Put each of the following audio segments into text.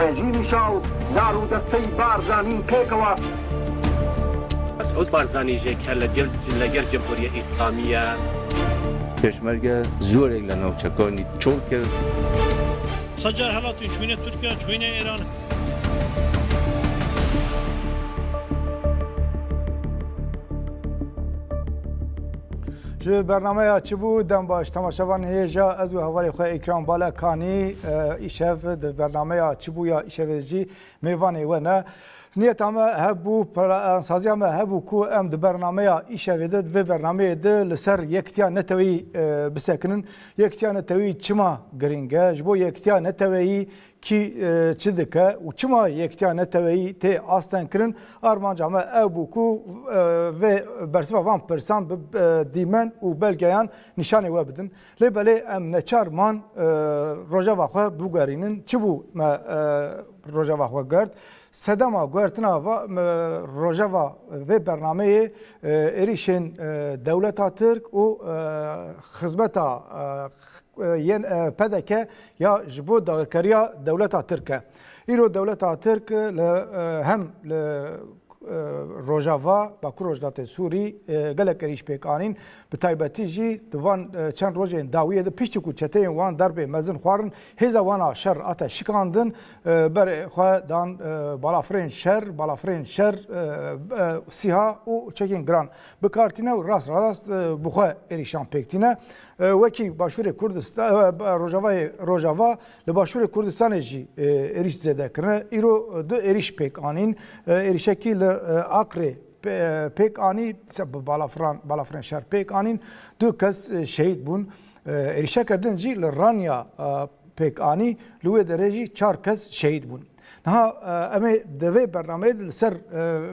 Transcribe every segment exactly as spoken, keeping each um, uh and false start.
Rejîmî şaw dar û destey Barzanî pêkewa. Mesûd Barzanî jê ke li cil-, li gel Cumhuriyet Îslamî ye. Pêşmerge zorek li navçekanî çol kir. Sacar helatî çûyîne Tirkiye, çûyîne Îran. Ji bernameya Çi bû? Dem baş temaşevan hêja, ez û hevalê xwe Îkram Balekanî, e, îşev di bernameya Çi bû ya îşevê jî mêvanê we ne. Niyeta me hebû, plansaziya me hebû ku em di bernameya îşevê de, di vê bernameyê de li ser yekitiya neteweyî, e, bisekinin. Yekitiya neteweyî çima girîng e? Ji bo yekitiya neteweyî kî, e, çi dike û çima yekitiya neteweyî tê astengkirin? Armanca me ew bû ku, e, vê bersiva van pirsan bi, e, dîmen û belgeyan nîşanê we bidin. Lê belê em neçar man, e, rojeva xwe biguherînin. Çi bû me, e, rojeva xwe guhert? Sedema guhertina va, me, rojeva vê bernameyê, e, êrîşên, e, dewleta Tirk û, e, xizmeta, e, e, yên, e, P D K ya ji bo dagirkeriya dewleta Tirk e. Îro dewleta Tirk li, e, hem li, e, Rojava, Bakur Rojhilatê Sûrî, e, gelek êrîş pêk anîn. Bi taybetî jî di van, e, çend rojên dawiyê de piştî ku çeteyên wan derbê mezin xwarin, hêza wan a şer hate şikandin, e, berê xwe dan, e, balafirên şer, balafirên şer, e, e, sîha û çekên giran bi kar tîne û rast rast, e, bi xwe êrîşan pêk tîne. E, wekî Başûrê Kurdistan, e, Rojavayê, Rojava li Başûrê Kurdistanê jî, e, êrîş zêde kirine. Îro du êrîş pêk anîn. E, êrîşekî li, e, Akrê pê-, pêk anî, se-, bi balafiran, balafirên şer pêk anîn. Du kes, e, şehîd bûn. E, êrîşeke din jî li Ranya, e, pêk anî. Li wê derê jî çar kes şehîd bûn. Niha, e, em ê di vê bernameyê de li ser, e,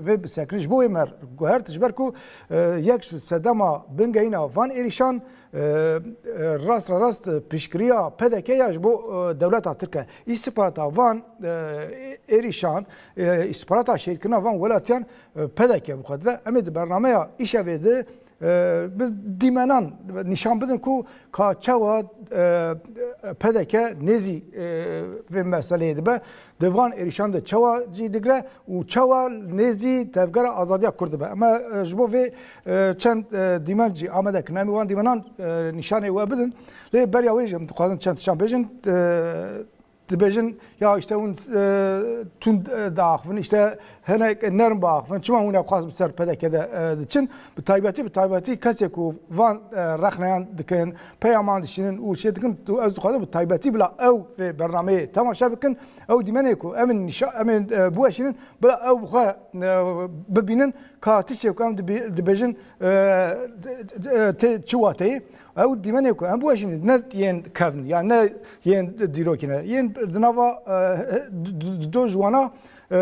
vê bisekinin. Ji bo wê me guhert, ji ber ku, e, yek ji sedema bingehîna van êrîşan, e, e, rast ra rast piştgiriya P D K ya ji bo, e, dewleta Tirk e. Îstixbarata van, e, êrîşan, e, îstixbarata şehîdkirina van welatiyan, e, P D K bi xwe dide. Em ê di bernameya îşevê de, e, bi dîmenan nîşan bidin ku ka çawa, e, P D K nêzî, e, vê meseleyê dibe, di van êrîşan de çawa cî digre û çawa nêzî Tevgera Azadiya Kurd dibe. Em, e, ji bo vê, e, çend, e, dîmen jî amade kirin. Em ê wan dîmenan, e, nîşanê we bidin. Lê beriya wê jî em dixwazin çend tiştan bêjin. E, dibêjin, ya işte hûn, e, tund, e, diaxivin, işte hinek nerm biaxivin. Çima hûn ew xwest bi ser P D K de, e, diçin? Bi taybetî, bi taybetî kesê ku van, e, rexneyan dikin, peyaman dişînin û çê dikin, tu, ez dixwazim bi taybetî bila ew vê bernameyê temaşe bikin. Ew dîmenê ku em ên nîşa-, em ên, e, biweşînin, bila ew bi xwe, e, bibînin ka tiştê ku em dibi-, dibêjin, e, d-, d-, e, tê çi wateyê. Ew dîmenê ku em biweşînin ne yên kevn, yan ne yên dîrokî ne. Yên di nava, e, d-, d-, do ji wana, e,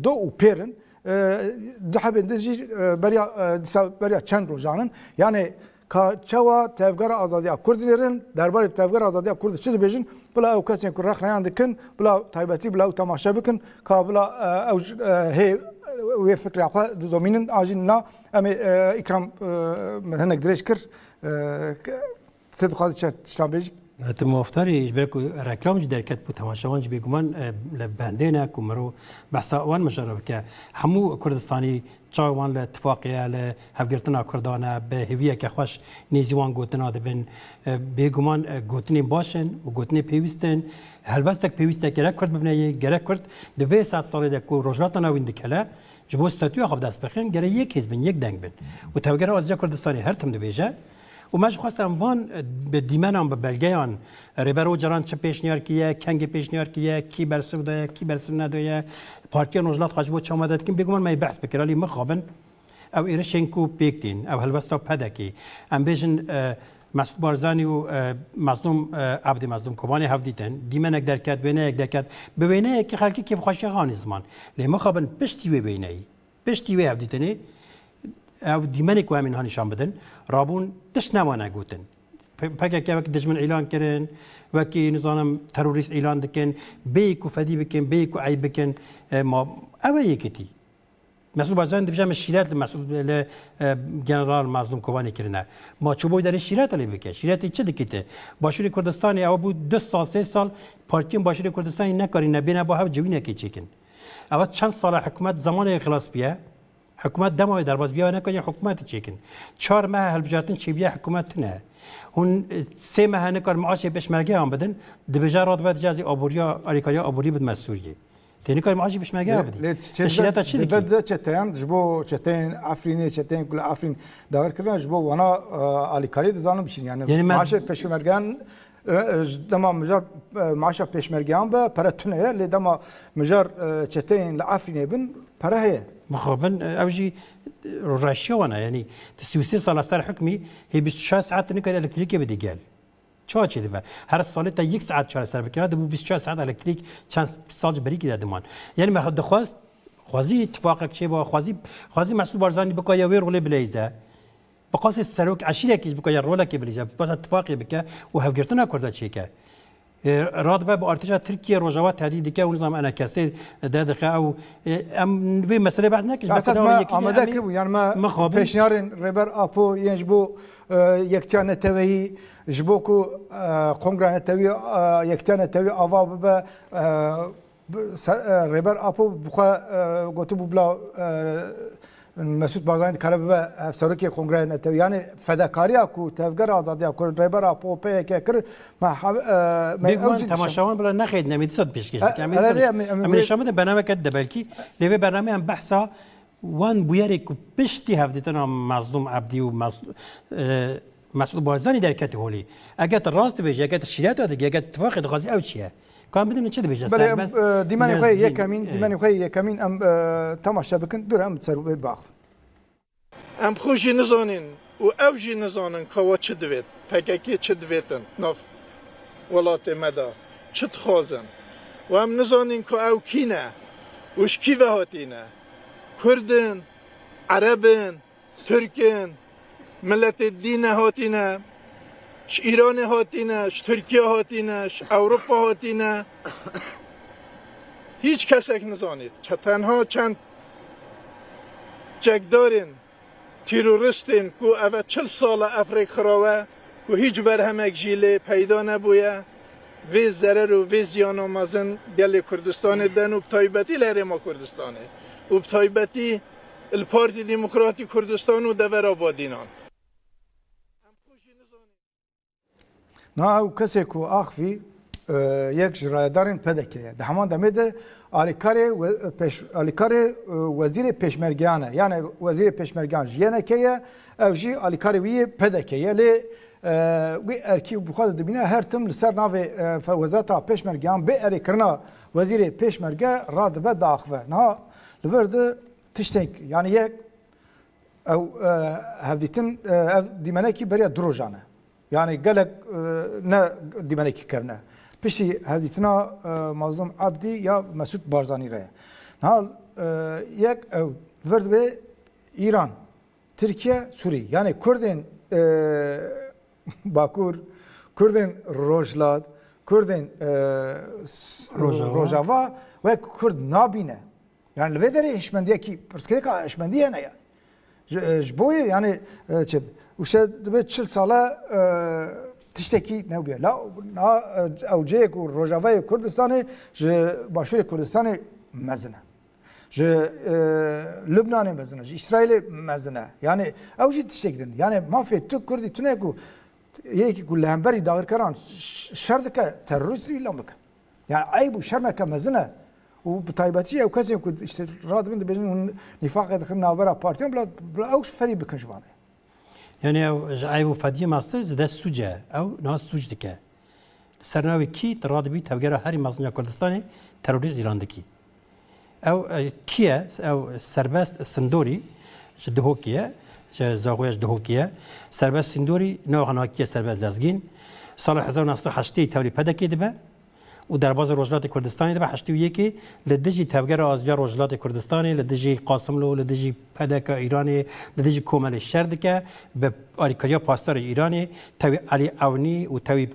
do û pêr in. E, du hebên din jî, e, beriya, e, dîsa beriya çend rojan in. Yani ka çawa Tevgera Azadiya Kurd dinêrin, derbarê Tevgera Azadiya Kurd çi dibêjin, bila ew kesên ku rexneyan dikin, bila taybetî bila ew temaşe bikin, ka bila, e, ew, e, hê wê fikra xwe didomînin, an jî na em ê, e, Îkram, e, min hinek dirêj kir, e, ke-, te dixwazî çend tiştan bêjî? Tu mafdarî ji ber ku reklam jî derket bû, temaşevan jî bêguman, e, li bendê ne ku mirov behsa wan mijara bike. Hemû Kurdistanî çawa wan li tifaqê ye, li hevgirtina Kurdan e, bi hêviyeke xweş nêzî wan gotina dibin. E, bêguman, e, gotinên baş in û gotinên pêwîst in. Helwestek pêwîst e, gerek Kurd bibine yê, gerek Kurd di vê sed salê de ku Rojhilata Navîn dikele, ji bo statûya xwe bi dest bixin, gerek yek hêz bin, yek deng bin. Û Tevgera Azadiya Kurdistanê her tim dibêje, û me jî xwest em van, e, bi dîmenan, bi belgeyan, Rêber Ocalan çi pêşniyar kiriye, kengê pêşniyar kiriye, kî bersiv daye, kî bersiv nedaye, Partiya Rojhilat xwe ji bo çi amade dikin, bêguman me yê behs bikir, alî mixabin. Ew êrişên ku pêk tên, ew helwesta P D K'ê, em bêjin, e, Mesûd Barzanî û, e, Mezlûm, e, Ebdî Mezlûm Kobanê hev dîtin, dîmenek derket, wêneyek derket, bi wêneyekî xelkê kêfxweşiya xwe anî ziman. Lê mixabin piştî wê wêneyî, piştî wê hevdîtinê, ew dîmenê ku em ê niha nîşan bidin, rabûn tişt newane gotin. P-, P K K wek dijmin îlan kirin, wekî, nizanim, terorîst îlan dikin, bêyî ku fedî bikin, bêyî ku eyb bikin, e, ma ew e yekitî. Mesûd Barzanî dibêje, me şîret li Mesûd, li, e, General Mazlûm Kobanî kirine. Ma çûbû derê şîret lê bike. Şîretê çi dikî te? Başûrê Kurdistanê ew bû du sal, sê sal partiyên Başûrê Kurdistanê nekarîne bêne ba hev civînekê çêkin. Ev çend sala hikûmet zemanê xilas bûye. Hikûmet dema wê derbas bûye, nekariye hikûmetê çêkin. Çar mehe hilbijartin çêbûye, hikûmet tune. Hûn, e, sê mehe nikar maaşê pêşmergeyan bidin, dibêje radibe dije ez ê aboriya, alîkariya aborî bidime Sûriyê. Tê nikar maaşê pêşmergeya bidî. Lê, lê çi, çi, şîreta çi dikî? Dibe de çeteyan, ji bo çeteyên Efrînê, çeteyên ku li Efrîn dagir kirine, ji bo wana, e, alîkariyê dizanin bişîn. Yani, yani me maaşê pêşmergeyan, e, e, ji dema mijar, e, maaşa pêşmergeyan be, pere tune ye, lê dema mijar, e, çeteyên li Efrînê bin, pere heye. Mixabin, e, ew jî, e, reşiya wana, yani, tu sî û sê sala ser hukmî, hê bîst û çar saet tu nikarî elektrîkê bidî gel. Çawa çêdibe? Her salê te yek saet çareser bikira, dibû bîst û çar saet elektrîk çend sal ji berîkî de diman. Yani me dixwest, xwezî tifaqek çêba, xwezî, xwezî Mesûd Barzanî bikariya wê rolê bileyze. Bi qasê serok eşîrekî jî bikariya rolekê bileyze, bi qasê tifaqê bike û hevgirtina Kurda çêke. E, radibe bi artêşa Tirkiye Rojava tehdît dike û nizam enekesê derdixe ew, e, em vê meselê behs nekin. Esas me amade kiribû, yani me pêşniyarên Rêber Apo yên ji bo, e, yektiya neteweyî, ji bo ku, e, Kongra Netewî, e, yektiya netewî ava bibe, e, bi-, ser, e, Rêber Apo bi xwe, e, gotibû bila, e, Mesûd Barzanî dikare bibe hevserokê Kongreya Netewî. Yani fedakariya ku Tevgera Azadiya ku Rêber Apo P Y K kir, me hev-, e, me Bêguman ew jî temaşevan bila nexeyidin, em ê dîsa pêşkêş dikin. Em ê dîsa em ê nîşan bidin bernameke de belkî. Lê vê bernameyê em behsa wan bûyerê ku piştî hevdîtina Mazlûm Ebdî û Mas-, e, Mesûd Barzanî derketî holê. Eger tu rast dibêjî, eger tu şîreta digî, eger tu tifaqê dixwazî, ew çi ye? Ka em bidin çi dibêje? Belê, em, serbest, e, dîmenê xwe lezgîn, yekemîn, e, dîmenê xwe yekemîn em, e, temaşe bikin, dur em ser wê biaxivin. Em xwe jî nizanin û ew jî nizanin ka we çi divêt, P K K çi divêtin nav welatê me de, çi dixwazin. Û em nizanin ka ew kî ne û ji kî ve hatîne. Kurd in, Ereb in, Tirk in, miletê dîne hatîne, ji Îranê hatîne, ji Tirkiye hatîne, ji Ewropa hatîne. Hîç kesek nizanît. Çe-, tenha çend çekdarên, teroristên ku eve çil sal e ev rêkxirawe, ku hîç berhemek jî lê peyda nebûye, vê zerer û vê ziyana mezin gelê Kurdistanê den û bi taybetî li Herêma Kurdistanê û bi taybetî li Partî Demokratî Kurdistan û devera Badînan. Niha ew kesê ku axivî, e, yek ji rayedarên P D K ye. Di heman demê de alîkarê we-, pêş-, alîkarê, e, wezîrê pêşmergeyan e. Yani wezîrê pêşmergeyan ji Y N K ye, ew jî alîkarê wî yê P D K ye. Lê, e, wî erkî bi xwe de dibîne her tim li ser navê, e, fe-, wezareta pêşmergeyan bê erêkirina wezîrê pêşmerge radibe diaxive. Niha li vir de tiştek, yani yek, ew, e, hevdîtin, e, ev dîmenekî beriya du rojan e. Yani gelek, e, ne dîmenekî kevne. Piştî hevdîtina, e, Mazlûm Ebdî ya Mesûd Barzanî re ye. Niha, e, yek ew vir dibe Îran, Tirkiye, Sûrî. Yani Kurdên, e, Bakur, Kurdên Rojhilat, Kurdên, e, s-, Rojava. Rojava wek Kurd nabîne. Yani li vê derê hişmendiyekî, pirsgirêka hişmendî hene yani. Ji, e, ji bo yê yani, e, çi, û işte dibe çil sala, e, tiştekî nebûye. La, na, e, ew cihê ku Rojavayê Kurdistanê ji Başûrê Kurdistanê mezin e. Ji, e, Lubnanê mezin e, ji Îsraîlê mezin e. Yani ew jî tiştek din. Yani mafê tu Kurdî tune ku yekî ku li hemberî dagirkeran ş-, şer dike, terorîst îlan bike. Yani eyb û şermeke mezin e. Û bi taybetî ew kesên ku işte radibin dibêjin hûn nîfaqê dixin navbera partiyan, bila, bila ew ferî bikin ji vanê. Yani ew ji eyb û fediyê maste zêde sûc e. Ew niha sûc dike. Li ser navê kî tu radibî tevgera herî mezin ya Kurdistanê terorîst îlan dikî. Ew, e, kî ye? Ew Serbest Sindorî ji Duhokê ye. Ji Zaxoya ji Duhokê ye. Serbest Sindorî ne xanakî ye, Serbest Lezgîn. Sala hezar û neh sed û heştê tevlî P D K dibe. û derbazê Rojhilatê Kurdistanê dibe heştê û yekê li dijî Tevgera Aziya Rojhilatê Kurdistanê, li dijî Qasimlo, li dijî P D K Îranê, li dijî komelê şer dike, bi alîkariya pastorê Îranê, tewî Elî Ewnî û tewî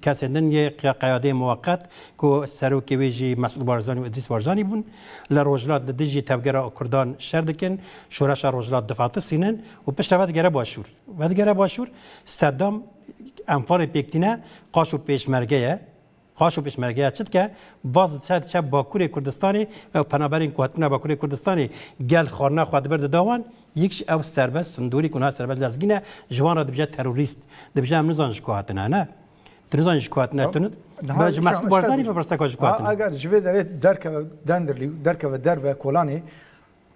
kesên din yê qe-, qeyadeyê muweqet ku serokê wê jî Mesûd Barzanî û Îdrîs Barzanî bûn, li Rojhilat li dijî Tevgera Kurdan şer dikin, şoreşa Rojhilat difatisînin û piştre vedigere Başûr. Vedigere Başûr, Sedam Enfalê pêk tîne, qaş û pêşmerge ye. Qaş û pêşmergeya çi dike? Baz diçe, diçe Bakurê Kurdistanê, ew penaberên ku hatibûne Bakurê Kurdistanê, gel xwarina xwe dibir dida wan, yek ji ew Serbest Sindorî ku niha Serbest Lezgîn e, ji wan re dibije terorîst. Dibije em nizan ji ku hatine, ne? Tu nizan ji ku hatine, tu ni-, niha ji Mesûd Barzanî bipirse ka ji ku hatine. Eger ji vê derê derkeve Dendirlî, derkeve derve Kolanê,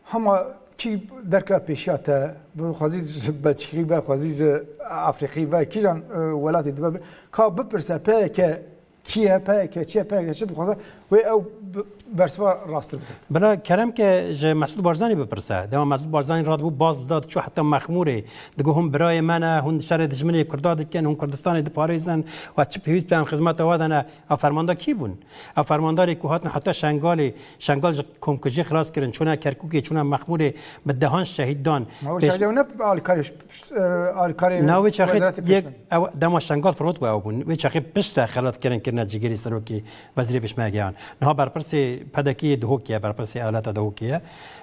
hema kî derkeve pêşiya te, xwezî ji Belçîkî be, xwezî ji Afrîqî be, kîjan, e, welatê dibe be, ka bipirse P Y K kî ye, P Y K çi ye, P Y K çi dixwaze, wê ew bi-, bersiva rasttir bide. Bila kerem ke ji Mesûd Barzanî bipirse. Dema Mesûd Barzanî radibû baz dida, diçû heta Mexmûrê, digot hûn birayê me ne, hûn şerê dijminê Kurda dikin, hûn Kurdistanê diparêzin, we çi pêwîst be em xizmeta we de ne. Ew fermandar kî bûn? Ew fermandarê ku hatin heta Şengalê, Şengal ji komkujiyê xilas kirin, çûne Kerkûkê, çûne Mexmûrê, bi dehan şehîd dan. Ma wê çaxê ew ne alîkarê, e, alîkarê Na wê çaxê wezaretê yek, pêşmerge. Ew dema Şengal firot bû ew bûn. Wê çaxê piştre xelat kirin, kirine cîgirê serokê wezîrê pêşmergeyan. Niha berpirsê P D K'yê Dihokê ye, berpirsê eyaleta Dihokê ye.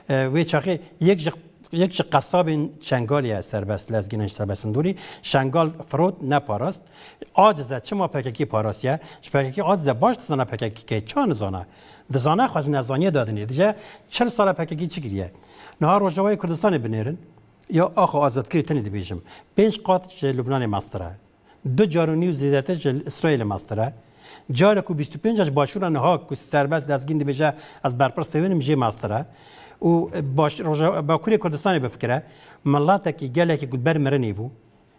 E, wê çaxê yek ji Yek ji qesabên Şengalê ye, Serbest Lezgîn, Serbest Sindorî. Şengal firot, neparast. Aciz e, çima P K K parasiye? Ji P K K aciz e, baş dizane P K K kê, ça nizane? Dizane, xwe ji nezaniyê dadinê. Dije çil sal e P K K çi kiriye? Niha Rojavayê Kurdistanê binêrin. Ya axa azadkirî tenê dibêjim. Pênc qat ji Lubnanê mestir e. Du car û nîv zêdetir ji Îsraîlê mestir e. Carek û bîst û pênc ji Başûra niha ku Serbest Lezgîn dibêje ez berpirsê wê im jê mestir e. Û baş-, Roja-, Bakurê Kurdistanê bifikire, miletekî, gelekî ku ber mirinê bû,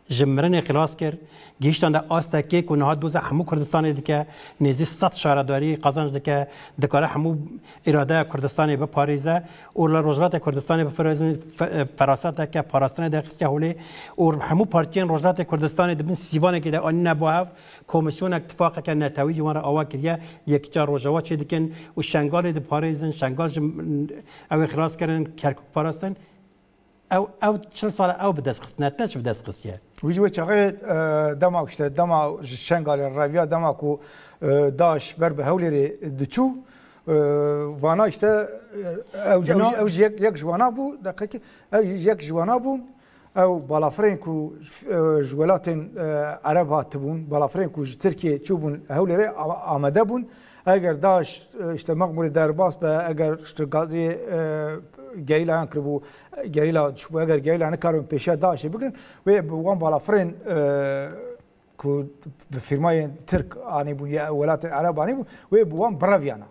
ji mirinê xilas kir, gihîştande astekê ku niha doza hemû Kurdistanê dike, nêzî sed şaredarî qazanc dike, dikare hemû îradeya Kurdistanê biparêze û li Rojhilatê Kurdistanê biparêzin, fe-, feraseteke parastinê derxistiye holê û hemû partiyên Rojhilatê Kurdistanê di bin sîvanekê de anîne bo hev, komîsyonek, tifaqeke netewî ji wan re ava kiriye, Yekîtiya Rojava çêdikin û Şengalê diparêzin, Şengal ji, ew ê xilas kirin, Kerkûk parastin. Ew, ew çil sal e ew bi dest xistine, te çi bi dest xistiye? Wî ji wê çaxê, e, dema, işte, dema ji Şengalê reviya, dema ku, e, DAIŞ ber bi Hewlêrê diçû, e, vana, işte, e, ew, ew, ew jî yek, yek ji wana bû, deqekî, ew jî yek ji wana bû, ew balafirên ku, e, ji welatên, e, Ereb hatibûn, balafirên ku ji Tirkiyê çûbûn Hewlêrê, a-, amade bûn. Eger DAIŞ, e, işte, Mexmûrê derbas be, eger, işte, gazî, e, gerîlayan kiribû, gerîla çûbû, eger gerîla nikaribin pêşiya DAIŞê bigirin, wê bi wan balafirên, e, ku bi fîrmayên Tirk anîbûn ya welatên Ereb anîbûn, wê bi wan bireviyana.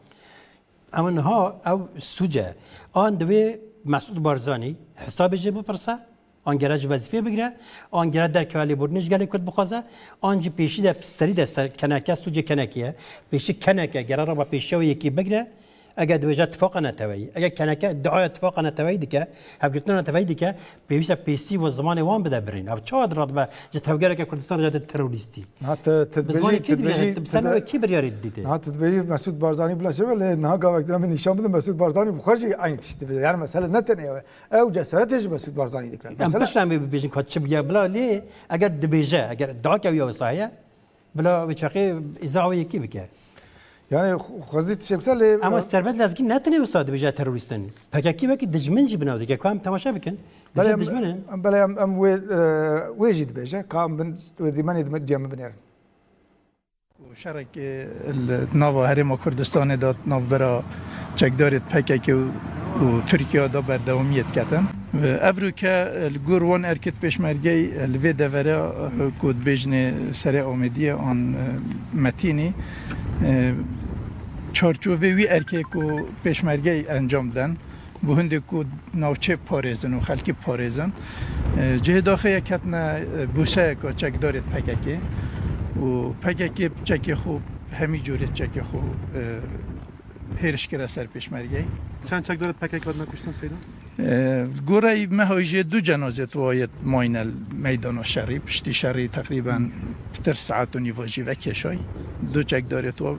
Ew niha ew sûc e. An divê Mesûd Barzanî hesabê jê bipirse, an gere ji wezîfê bigire, an gere derkewe lêborînê ji gelê Kurd bixwaze, an jî pêşî de serî de ser keneke, sûcê kenekê ye. Pêşî keneke gere raba pêşiya wê yekî bigire, eger dibêje tifaqa neteweyî, eger keneke diaya tifaqa neteweyî dike, hevgirtina neteweyî dike, pêwîst e pêsî û zimanê wan bide birîn. Ev çawa diradibe ji tevgereke Kurdistanê re de terorîstî? Niha tu, tu Bi zimanê dibêjî, kî tu dibêje? dibêjî, Bi tu sen dibê-, we kî biryarê didîtê? Niha tu dibêjî Mesûd Barzanî bila şeve lê niha gavek dina min nîşan bidin Mesûd Barzanî bi xwe jî eynî tişt dibêje. Yani mesele ne tenê ew e. Ew cesaretê ji Mesûd Barzanî dikire. Em Mesele piştre em ê bibêjin ka çi bûye bila lê eger dibêje, eger iddiake wî ew saheye, bila wê çaxê îza ew yekî bike. Yani xwe-, xwezî tişek ser lê Ama Serbest Lezgî ne tenê wisa dibêje terorîst in. P K K wekî dijmin jî bi nav dike. Ku em temaşe bikin. Belê Dijmin em, dijmin in. Belê em, em wê, e, wê jî dibêje. Ka em bin, wê dîmenê dime-, diya min binêrin. Şerekê li nava Herêma Kurdistanê de navbera çekdarê P K K û, û Tirkiye de berdewamiyê diketin. Evroke li gor wan erkêt pêşmergey li vê devere ku dibêjinê Serê Amêdiyê an Metînî, çarçovê wî erkê ku pêşmergey encam den, Bi hindê ku navçê parêzin û xelkî parêzin, e, cihê daxê yek ketine, e, bûseyeka çekdarê P K K û P K K çekê xwe, hemî cûrê çekê xwe, e, hêriş kire ser pêşmergeyê. Çend çekdarê P K K hatine kuştin Seyda? E, goreyê me hay jê du cenazê tu ayet mayne meydana şerî, piştî şerî teqrîben pitir saet û nîva jî vekêşay. Du çekdarê tu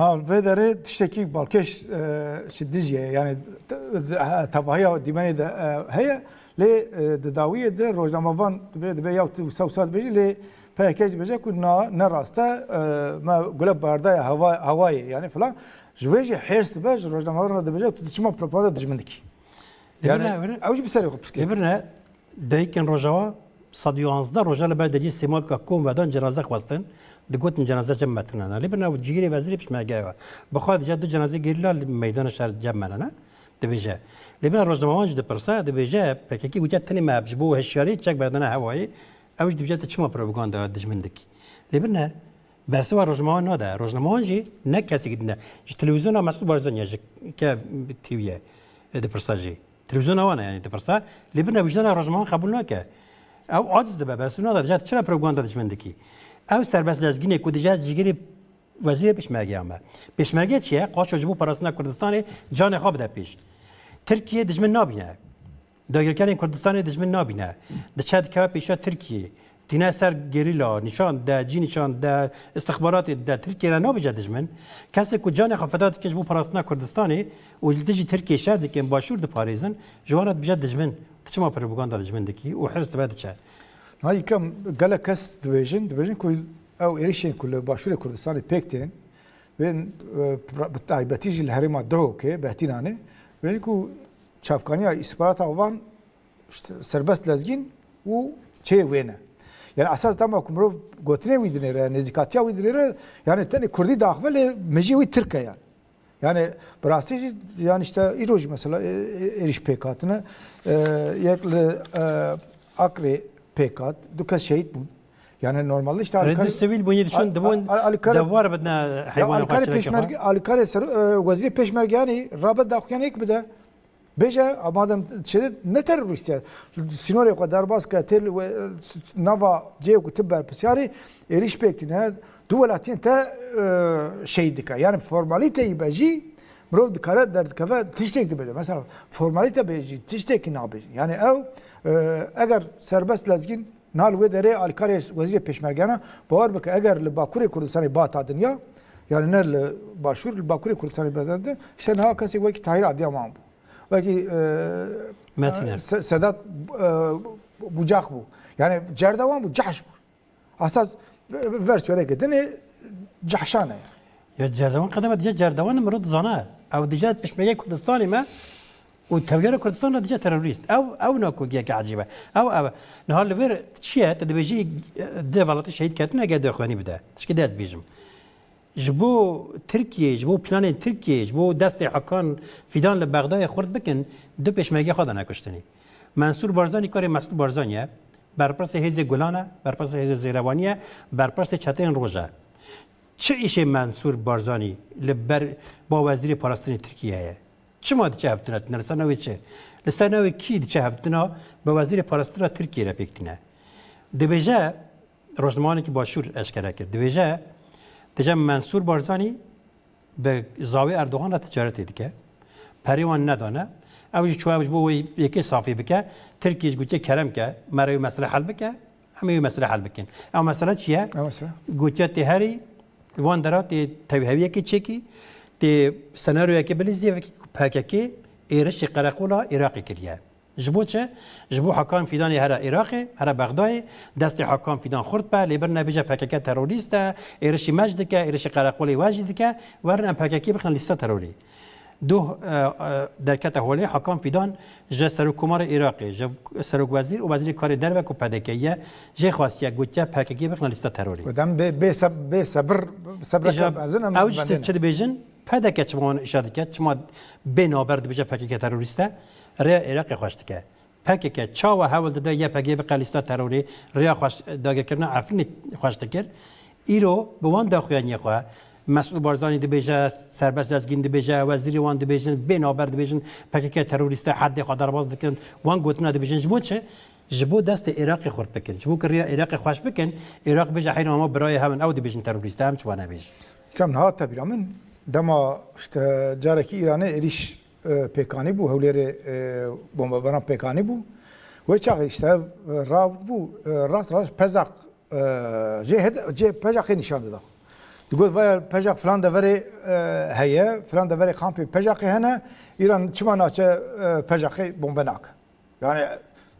Ha, vê derê tiştekî balkêş, e, ji dijî ye. Yani te-, te-, tevahiya dîmenê de, e, heye. Lê, e, di dawiyê de rojnamevan dibe, dibe ya tu sewsa dibêjî, lê P Y K jî dibêje ku na, ne rast e, e, me gule bardaye hewa-, hewayê, yani filan. Ji vê jî hêrs dibe, ji rojnamevan re dibêje, tu çima propaganda dijmin dikî? Yani, Lê birine, ew jî bi serê xwe pirs kir. Lê birine, dayikên Rojava sed û yanzdeh roja li ber deriyê Sêmalka kom vedan cenaze xwestin, digotin cenaze cem me tune ne. Lê birine cigirê wezîrê pişmerge ye. Bi xwe dije du cenaze gerîla li meydana şer cem me ne. Dibêje. Lê birine rojnamevan jî dipirse, dibêje, P K K gotiye tenê me ji bo hişyarî çek berdane hewayê, ew jî dibêje tu çima propaganda dijmin dikî? Lê birine, bersiva rojnamevan nade. Rojnamevan jî ne kesekî din e. Ji televîzyona Mesûd Barzanî ye, ji ke T V ye, e, dipirse jî. Televîzyona wan e, yani dipirse. Lê birine wijdan e, rojnamevan qebûl nake. Ew aciz dibe, bersiv nade. Dije tu çira propaganda dijmin dikî? Ew Serbest Lezgînê ku dije ez cîgirê wezîrê pêşmergeya me. Pêşmerge çi ye? Qaşo ji bo parastina Kurdistanê canê xwe bide pêş. Tirkiye dijmin nabîne. Dagirkerên Kurdistanê dijmin nabîne. Diçe dikeve pêşiya Tirkiyê. Tîne ser gerîla, nîşan de, cî nîşan de, istixbaratê de, Tirkiyê re nabêje dijmin. Kesê ku canê xwe feda dike ji bo parastina Kurdistanê û li dijî Tirkiyê şer dikin, başûr diparêzin, ji wan re dibêje dijmin. Tu çima propaganda dijmin dikî û hirs dibe diçe? Ha, yekem gelek kes dibêjin, dibêjin ku ew êrişên ku li Başûrê Kurdistanê pêk tên, bên, e, bi taybetî jî li herêma Duhokê, Behtînanê, bên ku çavkaniya îstixbarata wan işte, Serbest Lezgîn û çê wê ne. Yani esas dema ku mirov gotinê wî dinêre, nêzîkatiya wî dinêre, yani tenê Kurdî daxive lê mejiyê wî Tirk e yani. Yani bi rastî jî, yani işte îro jî mesela, e, e, êrîş pêk hatine. E, yek li, e, Akrê pêk hat, du kes şehîd bûn. Yani normalde işte Rêdin alîkarê, sivîl bûn, yê diçûn, al-, dibûn al-, alîkarê, dewar bidine ya heywana xwe alîkarê çilekê xwe. Pêşmerge, alîkarê ser, e, wezîrê pêşmergeyanê rabe daxuyanê yek bide. Bêje, a madem çi ne terorîst e, sînorê xwe derbas ke, tê li we, nava cihê ku tu berpisyarî, êrîş pêk tîne, du welatiyên te, e, şehîd dike. Yani formalîteyî be jî, mirov dikare derdikeve tiştek dibe de. Mesela formalîte be jî tiştekî nabe jî. Yani ew, e, eger Serbest Lezgîn niha li wê derê alîkarê wezîrê pêşmergeyana, bawer bike eger li Bakurê Kurdistanê bata dinya, yani ne li Başûr, li Bakurê Kurdistanê bata din, işte niha kesek wekî Tahîr Adiyaman bû. Wekî, e, Metîne. Se-, Sedat, e, Bucak bû. Yani cerdewan bû, cehş bû. Esas versiyoneke din ê cehşan e. Ya cerdewan qedeme dije cerdewan mirov dizane. Ew dije pêşmergeyê Kurdistanê me û tevgera Kurdistanê dije terorîst. Ew, ew nakogiyeke ecîb e. Ew, ew. Niha li vir çi ye? Te dibêjî, e, di welatî şehîd ketine, eger daxuyanî bide. Tişkî dest bêjim. Ji bo Tirkiyê, ji bo planên Tirkiyê, ji bo destê Hakan Fîdan li Bexdayê xurt bikin, du pêşmergê xwe dane kuştinê. Mensûr Barzanî karê Mesûd Barzanî ye, berpirsê hêzê Gulan e, berpirsê hêzê Zêrewanî ye, berpirsê çeteyên roj e. Çi îşê Mensûr Barzanî li ber ba wezîrê parastinê Tirkiyê heye? Çima diçe hevdîtina tune? Li ser navê çi? Li ser navê kî diçe hevdîtina bi wezîrê parastina Tirkiyê re pêk tîne? Dibêje, rojnamevanekî Başûr eşkere kir. Dibêje, dije Mensûr Barzanî bi zavê Erdogan re ticaretê dike. Perê wan nedane. Ew jî çûye ji bo wê yekê safî bike. Tirkiyê jî gotiye kerem ke, mere wê mesele hel bike. Em ê wê mesele hel bikin. Ew mesele çi ye? Ew mesele? Gotiye tê herî, li van dera tê tevhewiyekê çêkî, tê senaryoyekê bilîzî, yekî ku P K K êrişî qereqola Iraqê kiriye. Ji bo çi? Ji bo Hakan Fîdanê here Iraqê, here Bexdayê, destê Hakan Fîdan xurt be, lê bir nebêje P K K terorîst e, êrişî me jî dike, êrişî qereqolê we jî dike, werin em P K K bixin lîsta terorî. Doh, e, e, derkete holê, Hakan Fîdan ji Serokkomarê Iraqê, ji Serokwezîr û Wezîrê Karê Derve ku P D K ye, jê xwestiye, gotiye P K K bixine lîsta terorê. Ku dem bê, bê seb-, bê sebir, sebreke Îja mezin em ew ji bendê ne. Çi dibêjin? P D K çima wan îşa dike? Çima bê navber dibêje P K K terorîst e? Rêya Iraqê xweş dike. P K K çawa hewl dide Y P G bike lîsta terorê, rêya xweş, dagirkirina Efrînê xweş dikir. Îro bi wan daxuyaniyê xwe, Mesûd Barzanî dibêje, Serbest Lezgîn dibêje, wezîrê wan dibêjin, bê navber dibêjin, P K K terorîst e, heddê xwe derbas dikin, wan gotina dibêjin. Ji bo çi? Ji bo destê Iraqê xurt bikin. Ji bo ku rêya Iraqê xweş bikin, Iraq bêje heyran ma birayê hev in, ew dibêjin terorîst e, em çi wan nebêjin. Kam niha tebîra min, dema işte carekî Îranê êrîş e, pêkanî bû, Hewlêrê, e, bombebaran pêkanî bû. Wê çaxê işte, e, rabû, e, rast rast pejaq, e, cê hede-, cê pejaqê nîşan dida. Digot, vaya pejaq filan deverê, e, heye, filan deverê kampê pejaqê hene, Îran çima naçe, e, pejaqê bombe nake? Yani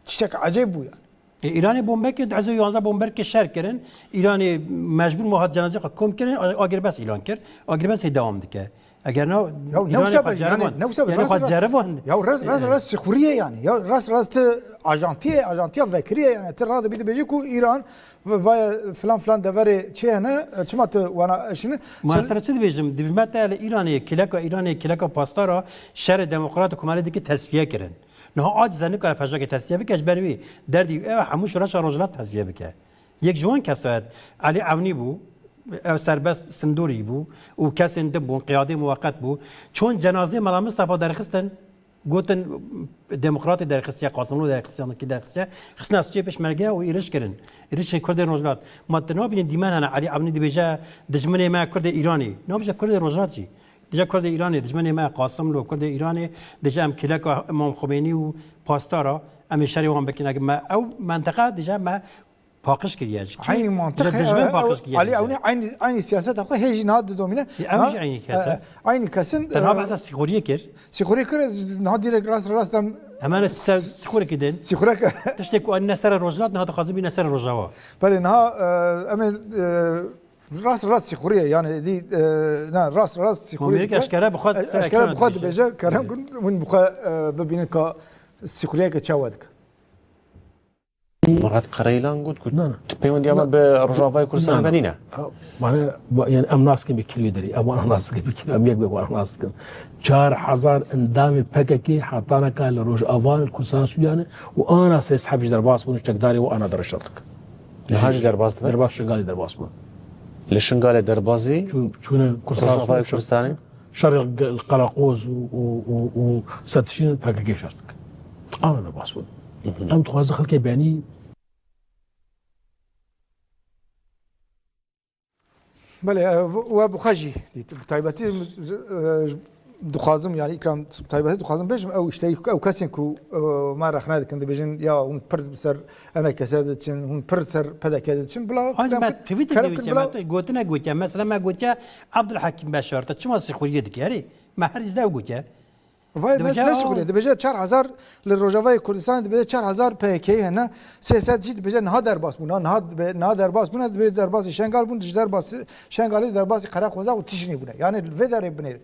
tiştek ecêb bû yani. E, Îranê bombe kir, di hezar û yanzdeh bomber kir, şer kirin. Îranê mecbûr ma hat cenazê xwe kom kirin, a-, agirbest îlan kir. Agirbestê dewam dike. Eger na, Ya ne Îranê wisa xwe be, yani, ceriband. Ne wisa be, Yani rast, xwe rast, ceriband. Ya rast, rast, E, rast sixuriye yani. Ya rast, rast ajantiye, ajantiya vekiriye yani. Ti rade bî dibêjî ku Îran vaya filan filan deverê çê hene, e, çima tu wana eşini? Ma ez te re çi dibêjim? Dibî me te li Îranê, kileka Îranê, kileka pastara şerê demokrat û komelê dike tesfiye kirin. Niha aciz e, nikare pejekê tesfiye bike, ji ber wî derdî ew e, hemû şoreşa Rojhilat tesfiye bike. Yek ji wan kesayet Elî Ewnî bû, ew Serbest Sindorî bû û kesên din bûn, qiyadê muweqet bû. Çûn cenazê Mela Mistefa derxistin, gotin demokratê derxistiye, Qasimlo derxistiye, kî derxistiye, xistin destê pêşmerge û êrîş kirin. Êrîşê Kurdên Rojhilat. Ma tu nabînî dîmen hene, Elî Ewnî dibêje dijminê me Kurdê Îranê. Nabêje Kurdê Rojhilat jî. Dije Kurdê Îranê, dijminê me Qasimlo, Kurdê Îranê, dije em kileka Îmam Xumênî û pastara, em ê şerê wan bikin. Eger me ew menteqa dije me paqij kiriye. Ji kî? Eynî mantiq, Ji dijmin ew, paqij kiriye ew, dije. Ewnî eynî, eynî siyaseta xwe hê jî niha didomîne. Ew Ha, jî eynî kes e, e. Eynî kesin, Te niha e, behsa sîxuriyê kir. Sîxuriyê kir, ez niha direkt rast rast em Hemen ser sîxurê kidin. Sîxurek. Tiştê ku anîne ser Rojhilat, niha dixwazin bîne ser Rojava. Belê, niha, e, em ê, e, Rast rast sîxuriyê, yani dî, e, ne, rast rast sîxuriyê Amerîka dike. Eşkere bi xwe E, ser eşkere bi xwe ekran dibêje, dibêje. Kerem Evet. Kun hûn bi xwe, e, bibînin ka sîxuriyeke çawa dike. Murat Karayılan got, got, Na, na. Tu peywendiya Na. me bi Rojavayê Kurdistanê Na, na. ve nîne. Ha, mane, ba-, yani em nas dikin bi kîloyê derî, em wana nas dikin bi kîlo, em yek bi wana nas dikin. Çar hezar endamê P K K hetaneka li Rojava, li Kurdistan Sûriyane û ana sê sed heb ji derbas bûn, ji çekdarê û ana dirişildik. Niha jî derbas dibe? Derbas Şingalê derbas bûn. Li Şingalê derbazî Çû-, çûne Kurdistan Rojavayê Sûriyê, Kurdistanê? Şerê ge-, Qereqoz û, û, û, û Setişîn P K K şer dikin. Ana derbas bûn. Hı hı. Em dixwazin xelkê benî Belê, e, we bi xwe jî dît. Bi taybetî, e, dixwazim, yani, Îkram, bi taybetî dixwazim bêjim, ew işte, ew kesên ku, e, me rexne dikin, dibêjin, ya hûn pir bi ser E N K S diçin, hûn pir ser P D K diçin, bila Hacî, kerem me kin, tweetê kerem kin, nivîsiye, bila me te gotine gotiye. Mesela me gotiye, Abdulhekîm Beşar, te çima sîxuriyê dike? Erê, me her îzde ew gotiye. Vay, ne, Dibêje, ne "Aa." Sîxuriyê? Dibêje çar hezar li Rojavayê Kurdistanê, dibêje çar hezar P K K hene, sê sed jî dibêje niha derbas bûne, niha dibe-, niha derbas bûne, dibê derbasî Şengal bûn, ji derbasî Şengalê, ji derbasî Qereqozax û Tişrînê bûne. Yani li vê derê binêr.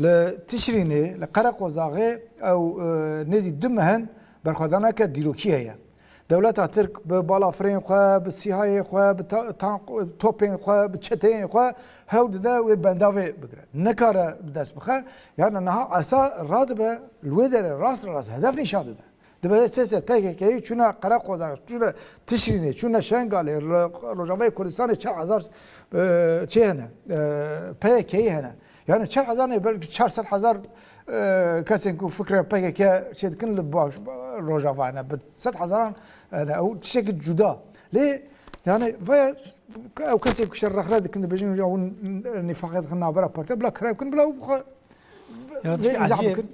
Li Tişrînê, li Qereqozaxê ew, e, nêzî du meh in berxwedaneke dîrokî heye. Dewleta Tirk bi balafirên xwe, bi sîhayên xwe, bi ta-, tank, topên xwe, bi çeteyên xwe hewl dide wê bendavê bigire. Nikare bi dest bixe. Yani niha esa radibe li wê derê rast rast hedef nîşan dide. Dibe sê sed P K K'yî çûne Qereqoza, çûne Tişrînê, çûne Şengalê, li Rojavayê Kurdistanê çar hezar, e, çê hene, e, P K K'yî hene. Yani çar hezar ne, belkî çar sed hezar, e, kesên ku fikra P K K çê dikin li baş, Rojava hene. Bi sed hezaran, yani ew tiştekî cuda. Lê yani vaya ew kesên ku şer rexne dikin, dibêjin ya hûn nîfaqê dixin navbera partiya, bila kerem kin, bila ew bixwe Ya, vê tiştê îzah ecêb, bikin.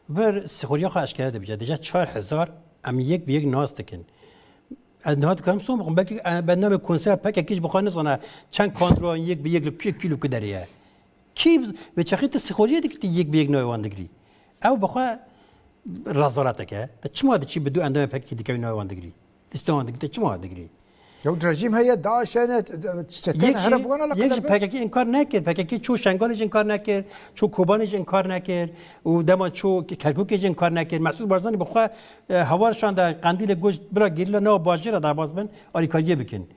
Bir sîxuriya xwe eşkere dibêje. Dibêje çar hezar em yek bi yek nas dikin. Ez niha dikarim son bixwim. Belkî, e, bendamê konseya P K K jî bi xwe nizane çend kontrolan yek bi yek li kî, kî li ku derê ye. Kî biz-, vê çaxê tu sîxuriyê dikî, tu yek bi yek navê wan digirî. Ew bi xwe rezaletek e. Te çima diçî bi du endamê P K K dikevî navê wan digirî? Lîsta wan digirî, te çima digirî? Ew rejîm heye, DAIŞ hene, çete Yek ne, jî, here bi wana yek jî leqelebe. P K K inkar nekir. P K K çû Şengalê jî inkar nekir, çû Kobanê jî inkar nekir û dema çû Kerkûkê jî inkar nekir. Mesûd Barzanî bi xwe, e, hawar şanda Qendîlê, got, bira gerîla nava bajêra derbas bin, alîkariyê bikin.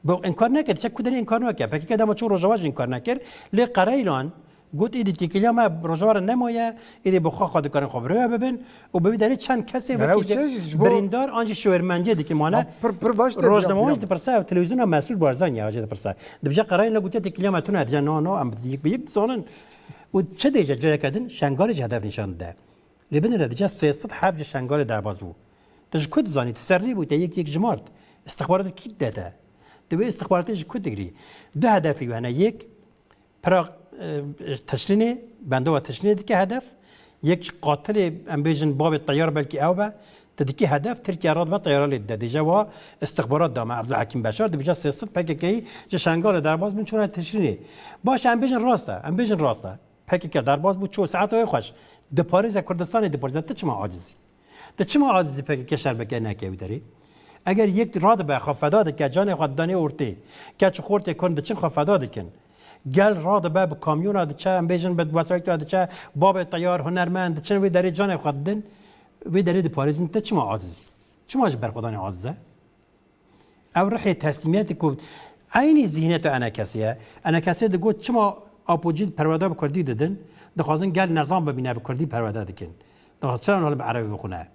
Bi inkar nekir, çek ku derê inkar nake. P K K dema çû Rojava jî inkar nekir. Lê Qereylan got, êdî têkiliya me Rojava re nemaye, êdî bi xwe xwe dikarin xwe bi rêya bibin û bi vî derê çend kesê Nere wekî û çi ji bo birîndar an jî şêwirmendiyê dikin. Mane Ma pir, pir baş te rojnamevan bîra jî dipirse, ev televîzyona Mesrûr Barzanî ya jî dipirse. Dibêje Qereylan gotiye têkiliya me tune, dibêje na, na, em yek bi yek dizanin. Û çi dibêje, careke din Şengalê jî hedef nîşan dide. Lê binêre dibêje sê sed heb ji Şengalê derbas bû. Tu ji ku dizanî? Tu ser rê bû, te yek yek jimart. Îstixbaratê kî dide te? Tu wê îstixbaratê ji ku digirî? Du hedefê wî hene. Yek, pira, e, Tişrînê, bendova Tişrînê dike hedef. Yek jî qatilê, em bêjin, babê teyar belkî ew be. Tu dikî hedef, Tirkiye radibe teyara lê dide. Dêje wa îstixbarat da me Ebdulhekîm Beşar, dibêje sê sed P K K'yî ji Şengalê derbas bûn, çûne Tişrînê. Baş e, em bêjin rast e, em bêjin rast e. P K K derbas bû, çû saeta wê xweş. Diparêze Kurdistanê, diparêze, tu çima acizî? Tu çima acizî P K K şer bike neke wî derê? Eger yek radibe xwe feda dike, canê xwe danê ortê, keç û xortê kurd diçin xwe feda dikin. Gel radibe bi kamyona diçe, em bêjin bi wesayîta diçe, babê teyar, hunermend, diçin wê derê canê xwe didin, wê derê diparêzin, tu çima acizî? Çima ji berxwedanê aciz e? Ev rihê teslîmiyetê ku eynî zîhniyeta enekesê ye. Enekesê digot, çima Apocî perwerde bi kurdî didin? Dixwazin gel nezam bibîne, bi kurdî perwerde dikin. Dixwazin çira niha li bi erebî bixwine?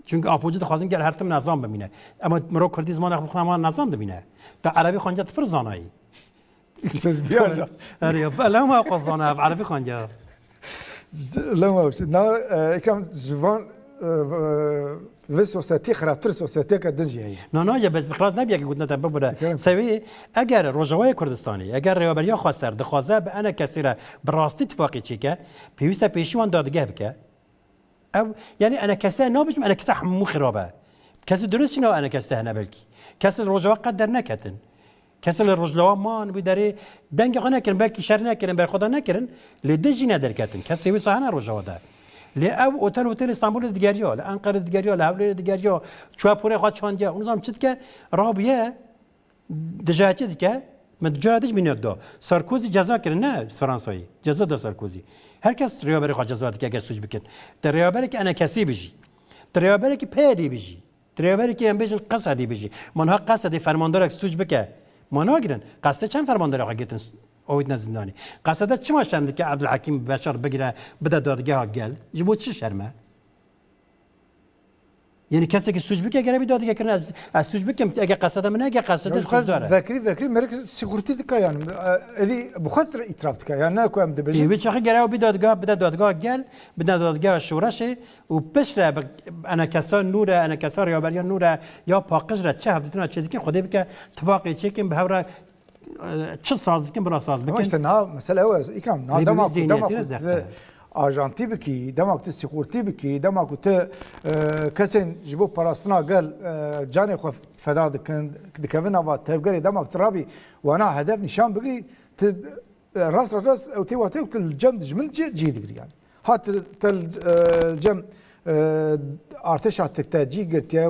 Çünkü Apocî dixwazin gel her tim nezam bibîne. Ema mirov kurdî zimanek bixwine, ema nezam dibîne. Tu erebî xwendî, tu pir zanayî. İşte ez bîya. Erê, ya, lewma xwe zana, ev erebî xwendî. Lewma, na, e, îkram ji van, e, vê sosyetê xirabtir sosyeteke din jî heye. Na, na, ya, bes bi xilas nebiye ki gotine te bibire. Îkram. Sewê, eger Rojavayê Kurdistanê, eger Rêveberiya Xweser dixwaze bi enekesê re bi rastî tifaqê çêke, pêwîst e pêşî wan dadgeh bike. Ev, yani enekese nabêjim, enekese hemû xirab e. Kesê durist jî nav enekese hene belkî. Kesê li Rojava qet derneketin. Kesê li Rojava man, wî derê dengê xwe nekirin, belkî şer nekirin, berxweda nekirin, lê dij jî nederketin. Kesê wisa hene Rojava de. Lê ew otel otelê Stenbolê digeriya, li Enqerê digeriya, li Hewlêrê digeriya, çûye porê xwe çandiye, û nizam çi dike, rabûye, dijayetî dike, min cara dij mînak da. Sarkozy ceza kirin, ne Fransayê. Ceza da Sarkozy. Her kes rêveberê xwe ceza dike eger sûc bikin. Te rêveberekî enekesî bijî. Te rêveberekî P Y D'ê bijî. Te rêveberekî em bêjin Qesedê bijî. Ma niha Qesedê fermandarek sûc bike. Ma nagirin. Qesedê çend fermandarê xwe girtin, awitine zindanê. Qesede çima şerm dike Ebdulhekîm Beşar bigire, bide dadgeha gel? Ji bo çi şerm e? Yani kesekî sûc bike, gere bî dadgekirin, ez, ez sûc bikim, ege qesede min, ege qesede Ya, sûcdar e. Vekirî, vekirî merek sîxurtî dike yani. E, êdî bi xwe re îtiraf dike. Yani ne ku em dibêjin. Ê, wê çaxê gere ew bî dadgah, bide dadgeha gel, bide dadgeha şoreşê û piştre bi enekesa nû re, enekesa rêveberiya nû re ya paqij re çi hevdîtina çêdikin, Xwedê bike tifaqê çêkin bi hev re, e, çi saz dikin, bila saz bikin. Ama işte niha mesele ew e, Îkram, niha Lê bi dema wî ku, dema zihniyetî ku re zehf tu e. Ajantî bikî, dema ku tu sîxurtî bikî, dema ku tu, e, kesên ji bo parastina gel, e, canê xwe feda dikin, dikevin nava tevgerê, dema ku tu rabî wana hedef nîşan bigirî, tu, e, rast re rast ew tê wateyê ku tu li cem dijmin cî, cî digirî yani. Ha tu, tu, e, cem, e, artêşa tirk te cî girtiye, e,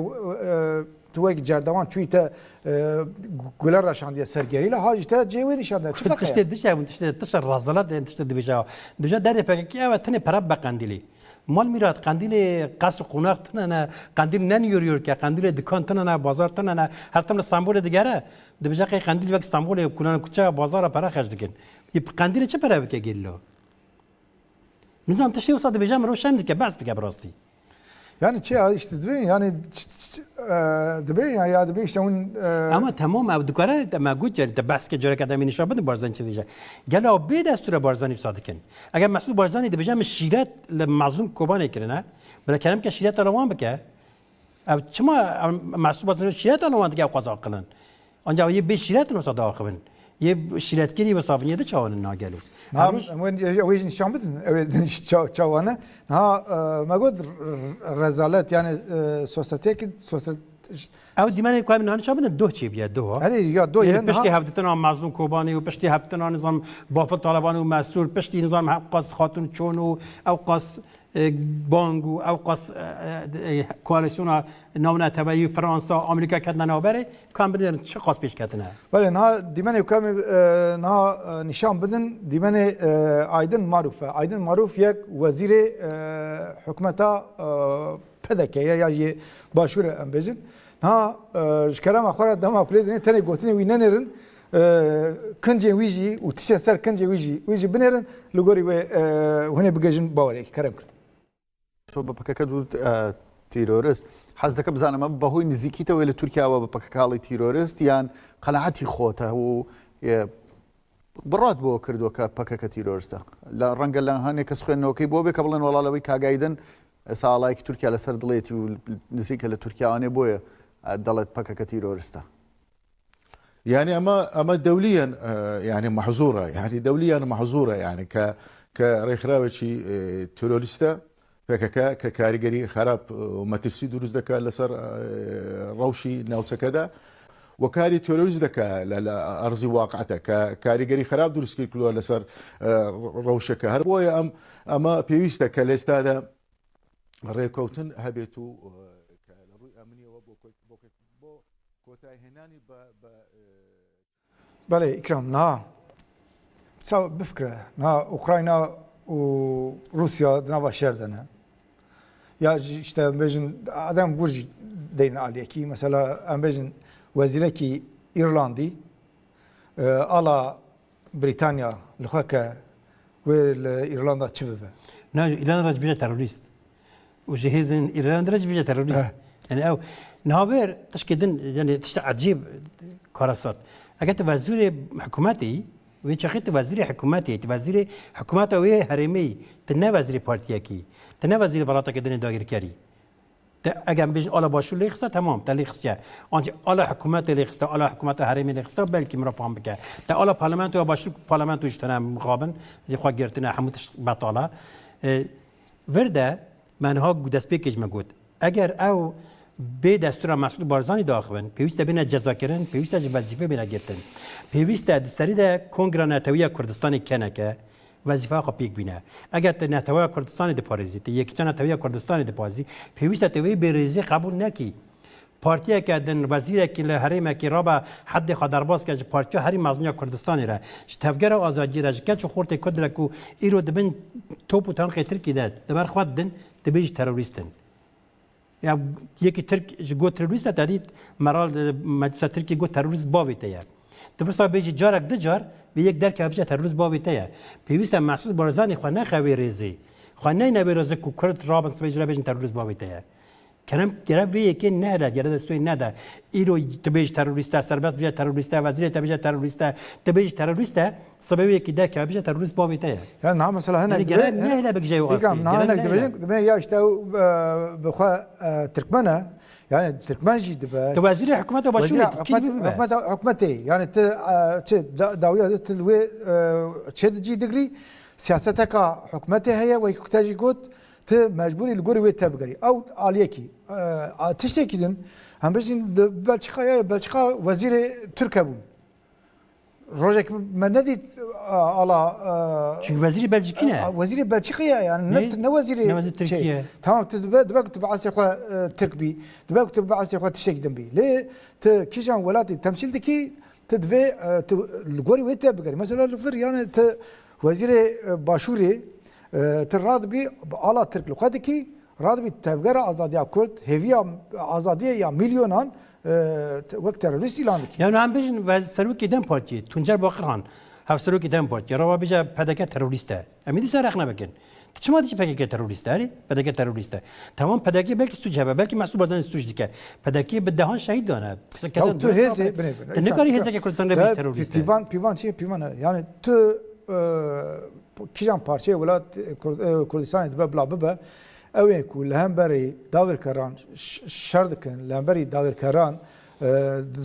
tu wek cerdevan çûyî te, e, gu-, gule reşandiye ser gerîla, ha jî te cihê wê nîşan de. Çi ferq heye? Tiştê diş e, hûn tiştê, tiştê rezalet, hûn tiştê dibêje. Dibêje derdê P K K ew e, tenê pere bibe Qendîlê. Mal mîrat, Qendîlê qesr û qonax tune ne, Qendîl ne New York e, Qendîlê dikan tune ne, bazar tune ne, her tim li Stenbolê digere. Dibêje qey Qendîl wek Stenbolê, kulan kuçe, bazara pere xerc dikin. Yê Qendîlê çi pere bike gerîla? Nizam tiştê wisa dibêje, mirov şerm dike, behs bike bi rastî. Yani çi ya işte dibê, yani ç-, ç-, ç-, e, dibê ya, ya dibê işte hûn, e, Ama temam, ew dikare, te me got yani, te behs ke careke demê nîşan bidin Barzanî çi dibêje. Gelo bê destûre Barzanî wisa dikin? Eger Mesûd Barzanî dibêje min şîret li Mezlûm Kobanê kirine, bila kerem ke şîreta li wan bike. Ev çima, ev Mesûd Barzanî şîreta li wan dike, ew qas aqil in. Anca yê bê şîret in wisa diaxivin. Yê şîretkerî wisa bin, yê di çawan in nagelo. Niha Her roj em wê, wê jî nîşan bidin. Ew ê ça-, çawan e. Niha, e, me got r-, r-, rezalet, yani, e, sosyeteyekî, sosyet-, Ew dîmenên ku em niha nîşan bidin, doh çêbûye, doh. Erê, ya doh Yanî ye, piştî niha hevdîtina Mezlûm Kobanî û piştî hevdîtina nizam Bafil Talebanî û Mesrûr, piştî nizam ew qas Xatûn Çon û ew qas e, bang û ew qas, e, e, koalîsyona navneteweyî Fransa, Amerîka ketine navberê, kan binêrin çi qas pêş ketine? Belê, niha dîmenê ku em, e, niha, e, nîşan bidin, dîmenê, e, Aydin Marûf e. Aydin Marûf yek wezîrê, e, hikûmeta, e, P D K ye ya jî Başûr e, em bêjin. Niha, e, ji kerema xwe re dema ku lê dinê tenê gotinê wî nenêrin, e, kincên wî jî û tiştên ser kincên wî jî, wî jî binêrin, li gorî wê, e, hûn ê bigihîjin bawerekî. Kerem kin. تۆ بە پەکەکە دوت، ئە، تیرۆرست. حەز دەکەم بزانم، ئەمە بەهۆی نزیکیتەوەی لە تورکیاوە بە پەکەکە هەڵی تیرۆرست، یان قەناعەتی خۆتە و، ئێ، بڕات بۆ کردووە کە پەکەکە تیرۆرستە؟ لە، ڕەنگە لە هەنێک کەس خوێندنەوەکەی بۆ بێ کە بڵێن وەڵا لەوەی کاگایدن ئێستا ئاڵایەکی تورکیا لەسەر دڵێتی و نزیکە لە تورکیاوانێ، بۆیە، ئە، دەڵێت پەکەکە تیرۆرستە. یعنی ئەمە، ئەمە دەولیەن، ئە، یعنی مەحزوورە، یعنی دەولیەن مەحزوورە، یعنی کە، کە ڕێکخراوێکی، ئێ، تۆرۆریستە، پێکەکە، کە کاریگەری خراپ و مەترسی دروست دەکات لەسەر، ئێ، ڕەوشی ناوچەکەدا، و کاری تۆرۆریست دەکات لە، لە ئەرزی واقعەتە، کە کاریگەری خراپ دروست کردووە لەسەر، ئێ، ڕەوشەکە. هەر بۆیە ئەم، ئەمە پێویستە کە لە ئێستادا ڕێکەوتن هەبێت و، ئێ، کە لە ڕووی ئەمنیەوە بۆ کۆ-، بۆ کۆ-، بۆ کۆتایهێنانی بە، بە، ئێ، Belê, Îkram, niha, sa bifikire, niha Ukrayna û Rûsya di nava şer de ne. Ya jî, işte, em bêjin, adem gur jî deyne aliyekî. Mesela, em bêjin, wezîrekî Îrlandî, e, ala Brîtanya li xwe ke wê li Îrlanda çi bibe? Na, Îrlanda re dibêje terorîst. Û ji hêzên Îrlanda re jî bêje terorîst. Eh. Yani ew, niha vêr tişkê din, yani tişta ecîb, Karasat. Eger tu wezîrê hikûmetê yî, wê çaxê tu wezîrê hikûmetê yî, tu wezîrê hikûmeta wê herêmê yî, tu ne wezîrê partiyekî yî, tu ne wezîrê welateke din ê dagirker î. Te, eger em bêjin ala Başûr lê xiste, temam, te lê xistiye. Ancî ala hikûmetê lê xiste, ala hikûmeta herêmê lê xiste, belkî min re fam bike. Te ala parlamentoya Başûr, parlamento ji tene mixabin, jê xwe girtine, hemû tişt betal e. E, vir de, me niha destpêkê ji me got, eger ew bê destûra Mesûd Barzanî diaxivin, pêwîst e bêne cezakirin, pêwîst e ji wezîfê bêne girtin. Pêwîst e di serî de Kongra Netewî ya Kurdistanê keneke, wezîfeya xwe pêk bîne. Eger tu Neteweya Kurdistanê diparêzî, tu Yekîtiya Netewî ya Kurdistanê diparêzî, pêwîst e tu vê bêrêzî qebûl nekî. Partiyeke din, wezîrekî li herêmekî rabe heddê xwe derbas ke ji partiya herî mezin ya Kurdistanê re, ji Tevgera Azadiyê re, ji keç û xortê Kurd re ku îro di bin top û tankê Tirkî de di ber xwe didin, dibêjî terorîst in. Ya yekî Tirk ji got terorîst e, te dît Meral, e, Meclisa Tirkî got terorîst bavê te ye. Tu wisa bêjî carek du car, vê yek derkeve bêje terorîst bavê te ye. Pêwîst e Mesûd Barzanî xwe nexe wê rêzê. Xwe neyne wê rêzê ku Kurd rabin sibê ji re bêjin terorîst bavê te ye. Kerem, gerek vê yekê nehêle, gerek destûyê nede. Îro tu bêjî terorîst e, serbest bêje terorîst e, wezîrê te bêje terorîst e, tu bêjî terorîst e, Sibê wê yekî derkeve bêje terorîst bavê te ye. Yani niha mesela hinek Yani dibe, gerek hinek, nehêle bigije ew astê. Îkram, niha gerek hinek nehêle. Dibêjin, dibê ya işte ew, e, bi xwe, e, Tirkmen e. Yani Tirkmen jî dibe. Tu wezîrê hikûmeta Başûrê, Wezîra tu kî hikûmet-, dibî be? Hikûmeta, hikûmetê. Yani tu, e, çi, da-, dawiya de tu li wê, e, çê di cî digirî, siyaseteka hikûmetê heye, wekî ku te jî got, tu mecbûrî li gorî wê tebigerî. Ew aliyekî, e, a, tiştekî din, em bêjin di Belçika ya, Belçika wezîrê Tirk hebûn. Rojek me nedît, a, ala, a, Çünkü wezîrê Belçikî ne? a, wezîrê Belçikî ye yani, ne, Ne? ne wezîrê Ne wezîrê şey. Tirkiye. Tamam, tu dibe, dibe ku tu bi esê xwe, e, Tirk bî, dibe ku tu bi esê xwe tiştek din bî. Lê tu kîjan welatî temsîl dikî, tu divê, e, tu li gorî wê te bigerî. Mesela li vir yani tu wezîrê, e, Başûrê, e, tu radibî bi ala Tirk li xwe dikî, Radibî tevgera azadiya Kurd, hêviya azadiyê ya milyonan, e, te-, wek terorîst îlan dikî. Ya em bêjin ve serokê DEM Partiyê, Tuncer Bakirhan, hevserokê DEM Partiyê, rava bêje PDK terorîst e. Em ê dîsa rexne bikin. Tu çima dî PKK terorîst e? Erê, PDK terorîst e. Tamam, PDK belkî suc hebe, belkî Mesûd Barzanî suc dike. PDK bi dehan şehîd dane. Kesan Ya tu duyar hêzê, sabe. binê, binê. Tu nikarî hêzeke Kurdistan re bêjî terorîst e. Pîvan, pîvan çi ye? Pîvan e. Yani tu, e, kîjan parçeyê welat, e, Kurd-, e, Kurdistanê dibe bila bibe, ew ê ku li hemberî dagirkeran ş-, şer dikin, li hemberî dagirkeran, E,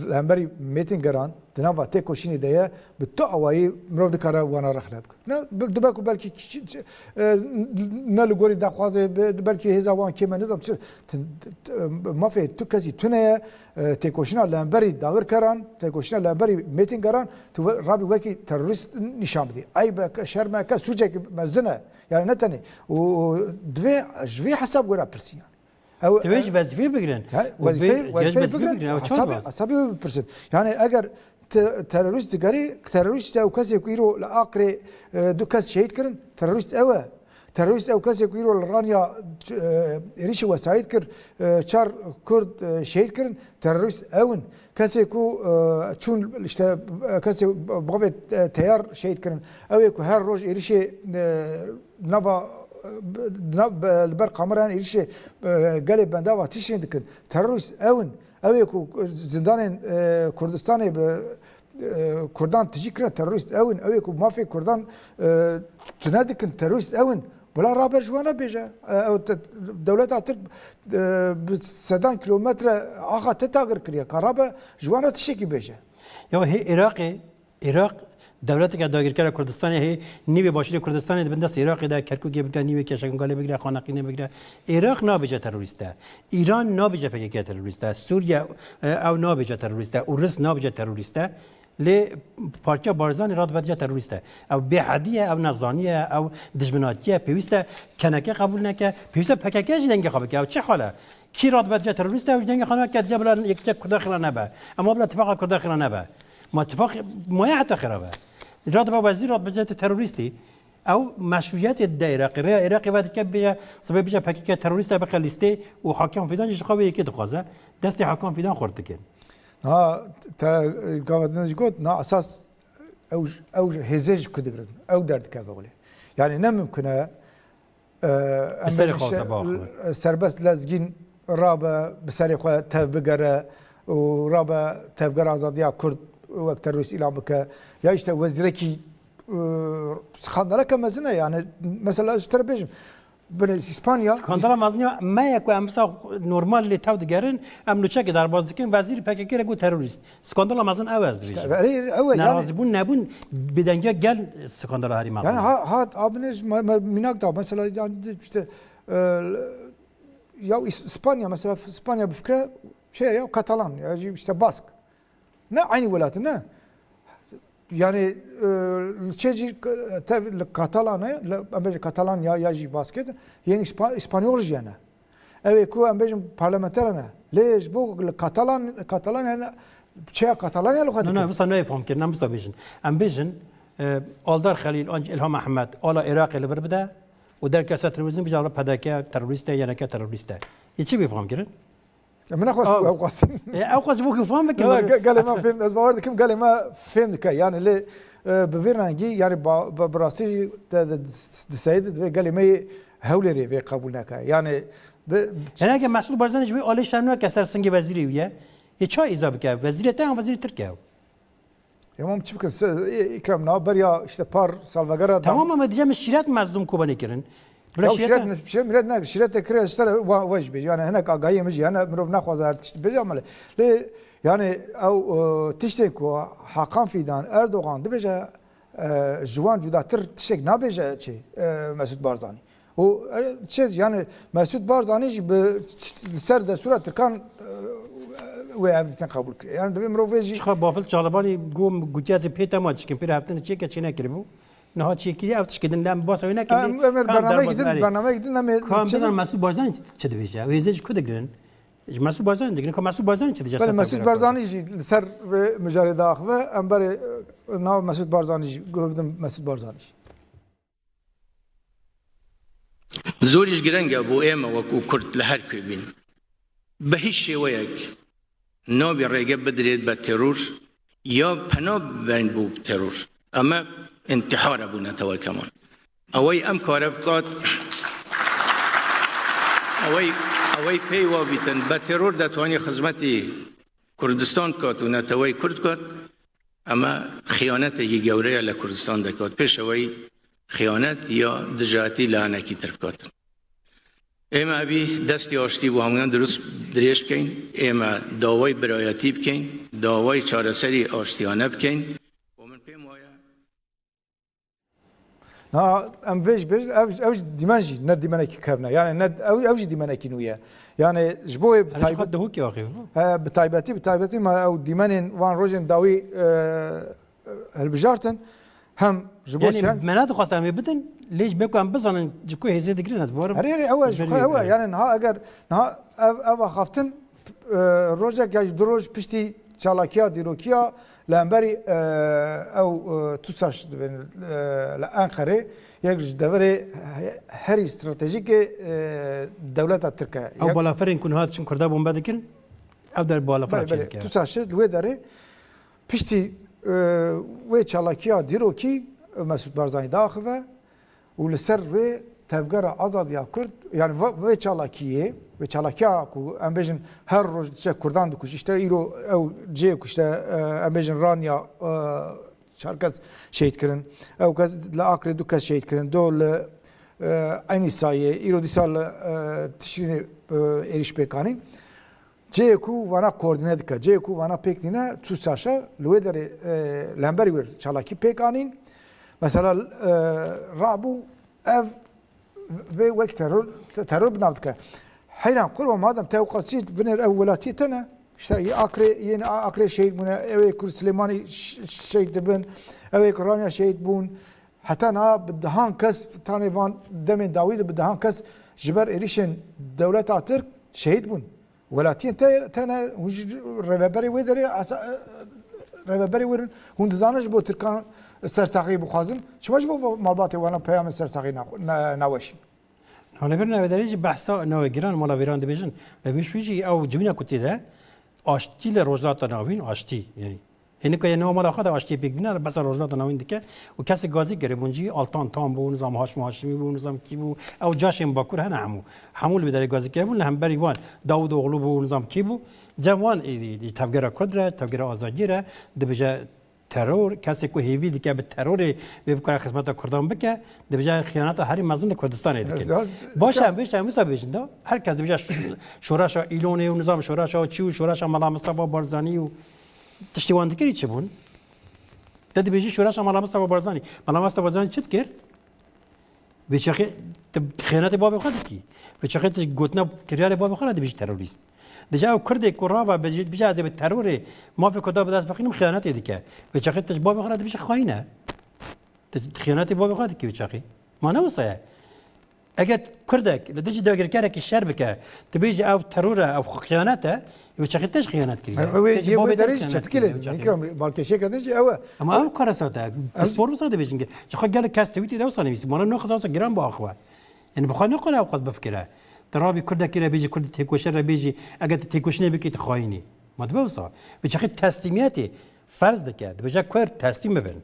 li hemberî mêtingeran di nava têkoşînê de ye, bi tu awayî mirov nikare wana rexne bike. Ne, bi-, dibe ku belkî ki-, ki-, e, ne li gorî daxwazê be, belkî hêza wan kêm e, nizam çi, ti-, ti-, mafê tu kesî tune ye, e, têkoşîna li hemberî dagirkeran, têkoşîna li hemberî mêtingeran, tu we-, rabî wekî terorîst nîşan bidî. Eyb e, ke-, şerm e, ke sûcekî mezin e. Yani ne tenê. Û, û divê ji vê hesab were pirsî yani. Ew, Divê ji wezîfeyê bigirin. He, Û wezîfeyê, divê, ya ji wezîfeyê wezîfeyê bigirin. bigirin. Ew çar Hesabê, baz. hesabê wê bipirsin. Yani eger te-, terorîst digerî, terorîst ew kesê ku îro li Aqirê, e, du kes şehîd kirin, terorîst ew e. Terorîst ew kesê ku îro li Ranya, e, êrîşî wesayît kir, e, çar Kurd, e, şehîd kirin, terorîst ew in. Kesê ku, e, çûn işte, e, kesê bavê, e, teyar şehîd kirin. Ew ê ku her roj êrîşê, e, nava, e, na-, be-, li ber kameran êrîşê, e, gelê bendava tiştên dikin. Terorîst ew in. Ew ê ku zindanên, e, Kurdistanê bi, e, Kurdan tijî kirin, terorîst ew in. Ew ê ku mafê Kurdan, e, tune dikin, terorîst ew in. Bila rabe ji wan re bêje. E, ew te-, dewleta Tirk, e, bi sedan kilometre axa te tagir kiriye. Ka rabe ji wan re tiştekî bêje. Ya hê Iraqê Iraq dewleteke dagirkera Kurdistanê hê nîvê başûrê Kurdistanê di bin destê Iraqê de, Kerkûkê bigire, nîvê Keşangalê bigire, Xaneqînê bigire. Iraq nabêje terorîst e. Îran nabêje P K K terorîst e. Sûriye, e, ew nabêje terorîst e. Ûris nabêje terorîst e. Lê parça Barzanî radibedije terorîst e. Ew bêhedî ye, ew nezanî ye, ew dijminatî ye. Pêwîst e keneke qebûl neke. Pêwîst e P K K jî dengê xwe bike. Ew çi hal e? Kî radibedije terorîst e, ew ji dengê xwe nake dije bila yekîtiya Kurda xêra nebe. Em wabila tifaka Kurda xêra nebe. Ma tifaq maye heta xêra be. Radibe wezîr, radibe te terorîstî. Ew meşrûyetê dide Iraqê. Rêya Iraqê vedike bêje, sibê bêje P K K terorîst e, bixe lîstê û Hakan Fidan jî ji xwe vê yekê dixwaze. Destê Hakan Fidan xurt dikin. Na, te, e, gava din jî got, na esas ew, ew hêzê ji ku digirin. Ew derdikeve welê. Yani ne mimkun e, e, Bi em serê bêjin xwe işte, biaxivin. Serbest Lezgîn rabe, bi serê xwe tev bigere û rabe Tevgera Azadiya Kurd wek terorîst îlan bike. Ya işte wezîrekî, e, skandaleke mezin e yani. Mesela ez ji te re bêjim, binê Îspanya Skandala mezin ya me ye ku em wisa normal lê tev digerin, em nûçekê derbas dikin, wezîrî P K K re got terorîst. Skandala mezin ew ez dibêjim. Erê, ew e, yani Nerazîbûn nebûn, bêdengiya gel skandala herî mezin. Yani ha, ha, abine, me, me, mînak da, mesela, yani, işte, e, ya İs-, İspanya, mesela, İspanya bifikre şey ya, Katalan, ya, işte, Bask. Ne aynı welat, ne? Yani, e, li çê jî, e, tev-, li Katalan e, li, em bêjin Katalan ya, ya jî Bask e, yên İspa-, İspanyol jî ne. Ew ê ku em bêjin parlamenter ne. Lê ji bo li Katalan, Katalan yani, çeya Katalan ya li xwe Na, na, dikin. Wisa nayê fam kirin, em wisa bêjin. Em bêjin, e, Aldar Xelîl, an jî Îlham Ehmed, ala Iraqê li vir bide û derkese televîzyon bêje, ala P D K terorîst e, Y N K terorîst e. Yê çi bê fam kirin? Min nexwest Ew. ew xwestin. E, ew xwest bû ku fam bikin. Ya, ge-, gelê me fêm, ez bawer dikim gelê me fêm dike. Yani lê, e, bi vî rengî, yani ba-, ba-, bi rastî jî de, de, di seyî de divê gelê me yê Hewlêrê vê qebûl neke. Yani bi Heneke Mesûd Barzanî ji wê alê şerm nake ser singê wezîrê wî ye. Yê ça îza bike? Wezîrê te yan wezîrê Tirk e? Tamam, çi bikin? Se-, e, Ekrem, na beriya işte par salvegera da- Tamam, ama diyeceğim şîret Mezlûm Kobanê kirin. Bila Ya şîret şîret ne, şîret miret ne, şîret de kire işte wa-, wej bêj. Yani hinek agahiyê min jî, yani mirov naxwaze her tişt bêje ama lê, yani ew, e, tiştê ku Hakan Fidan, Erdogan dibêje, e, ji wan cudatir tiştek nabêje çi, e, Mesut Barzanî. Û, e, çi, yani Mesut Barzanî jî bi, ç-, ç-, li ser destûra Tirkan, e, wê ev dîtin qebûl kiriye. Yani divê mirov vê jî Çixa Bafil Çalabanî got, gotiya ez ê pê tema diçikim, pê re heftin çêke çê nekiribû. Niha çêkirî ev tişkê din, lê em basa wê nekin. Em, em ê Ka em bernameyek derbas din, nerê. bernameyek din, em ê Ka em çi bidan Mesûd Barzanî çi dibêje? Ew hêzê ji ku digirin? Ji Mesûd Barzanî digirin. Ka Mesûd Barzanî çi dibêje? Belê, Mesûd Barzanî jî li ser vê mijarê diaxive, em berê, e, nav Mesûd Barzanî jî guh bidin Mesûd Barzanî jî. Zor jî gireng e bo ême wekû Kurd li her kuê bîn. Bi hiç şêweyek nabî rêge bidirêt be teror ya pena biberin bo teror. Eme întîhar e bo neteweke wan. Ewey em kare bikat, ewey, ewey pey wa bîtin be teror detwanî xizmetî Kurdistan dikat û neteweyê Kurd dikat. Eme xiyanetekî gewre ye li Kurdistan dikat. Pêş ewey xiyanet ya dijayetî li hinekî tir bikat. Ême evî destê aştî bo hemûyan dirust dirêj bikeyn, ême dawayî birayetî bikeyn, dawayî çareserî aştiyane bikeyn. Û min pêm waye. Na, em vê jî bêjin, ev, ev jî dîmen jî ne dîmenekî kevn e. Yani ne, ew, ew jî dîmenekî nû ye. Yani ji bo wê bi Em ji xwe taybet-, dihokê axivin, ha? He, bi taybetî, bi taybetî me ew dîmenên van rojên dawî, e, hilbijartin. Hem ji bo Yani çend me nedixwest em ê bidin, lê ji ber ku em bizanin ji ku hêzê digirin ez barim. Herê, herê, ew e, ji xwe ew e. Yani niha eger, niha ev, ev axaftin, e, rojek ya ji du roj piştî çalakiya dîrokiya li hemberî, e, ew, e, TUSAŞ dibin, e, li Enqerê, yek ji deverê he-, herî stratejîk ê, e, dewleta Tirk e. Ew Yek balaferên ku niha diçin Kurda bombe dikin, ev der balafer Belê, çê belê. Dike. TUSAŞ li wê derê piştî, e, wê çalakiya dîrokî, e, Mesûd Barzanî diaxive û li ser wê Tevgera Azadiya Kurd, yani va-, vê çalakiyê, vê çalakiya ku em bêjin her roj diçe Kurdan dikuje, işte îro ew cihê ku işte, e, em bêjin raniya, e, çar kes şehîd kirin, ew kes li Akrê du kes şehîd kirin, do li, e, Enîsayê, îro dîsa li, e, Tişrînê, e, êrîş pêk anîn. Cihê ku vana koordîne dike, cihê ku vana pêk tîne, TUSAŞ e, li wê derê, e, li hemberî wê çalakî pêk anîn. Mesela, e, rabû ev vê wek teror, te-, teror bi nav dike. Heyran qurban, madem te ewqasî binêr ew welatiyê te ne, işte yê Akrê, yên A-, Akrê şehîd bûne, ew ê ku li Silêmanî ş-, şehîd dibin, ew ê ku Ranya şehîd bûn. Heta niha bi dehan kes, tanê van demên dawî de bi dehan kes ji ber êrîşên dewleta Tirk şehîd bûn. Welatiyên te, te ne, hûn jî rêveberê wê derê, esa-, rêveberê wê in, hûn dizanin ji bo Tirkan sersaxî bixwazin, çima ji bo malbatê wana peyamên sersaxî na-, na-, naweşîn? Navnebir navêdarî jî behsa navê giran mala vêran dibêjin. Me bêş jî ew civîna ku tê de aştî li Rojhilata Navîn, aştî, yani. Hênika ye nava mala xwe de aştiyê pêk bîne, behsa Rojhilata Navîn dike û kesê gazî kiribûn jî, Altan Tan bû, nizam Haşim Haşimî bû, nizam kî bû, ew caşên Bakur hene hemû. Hemû li vê derê gazî kiribûn, li hemberî wan Dawûd Oxlu bû, nizam kî bû. Cem wan êdî, êdî tevgera Kurd re, tevgera azadiyê re dibêje teror, kesê ku hêvî dike bi terorê wê bikare xizmeta Kurdan bike, dibêje xiyaneta herî mezin li Kurdistanê dike. Zaz-, Baş e, em bêjin, em wisa bêjin da. Her kes dibêje ş-, şoreşa Îlonê û nizam şoreşa çi û şoreşa Mela Mistefa Barzanî û tiştê wan dikirî çi bûn? Te dibêjî şoreşa Mela Mistefa Barzanî. Mela Mistefa Barzanî çi dikir? Vê çaxê tu xiyanetê bavê xwe dikî. Vê çaxê tu gotina kiryarê bavê xwe re dibêjî terorîst. Dije ew Kurdê ku rava bêje, bêje ez ê bi terorê mafê Kurda bi dest bixînim, xiyanetê dike. Vê çaxê tu ji bavê xwe re dibêjî xayîn e. Tu, tu xiyanetê bavê xwe dikî vê çaxê. Ma ne wisa ye? Eger Kurdek li dijî dagirkerekî şer bike, tu bêjî ew teror e, ew xiyanet e, wê çaxê te jî xiyanet kiriye. Ew ê Te jî yê bavê wê te derê jî xiyanet çepikê kiriye lê wê çaxê. Dikira balkêşeke din jî ew e. Ama ew kara sata, Em pispor wisa dibêjin ki, ji xwe gelek kes tweetê de wisa nivîsî, mala naxwaze wisa giran biaxive. Yani bi xwe naxwaze ew qas bifikire. Tu rabî Kurdekî re bêjî, Kurdî têkoşer re bêjî, eger tu têkoşînê bikî tu xayînî. Ma dibe wisa. Wê çaxê teslîmiyetê ferz dike. Dibêje Kurd teslîm bibin.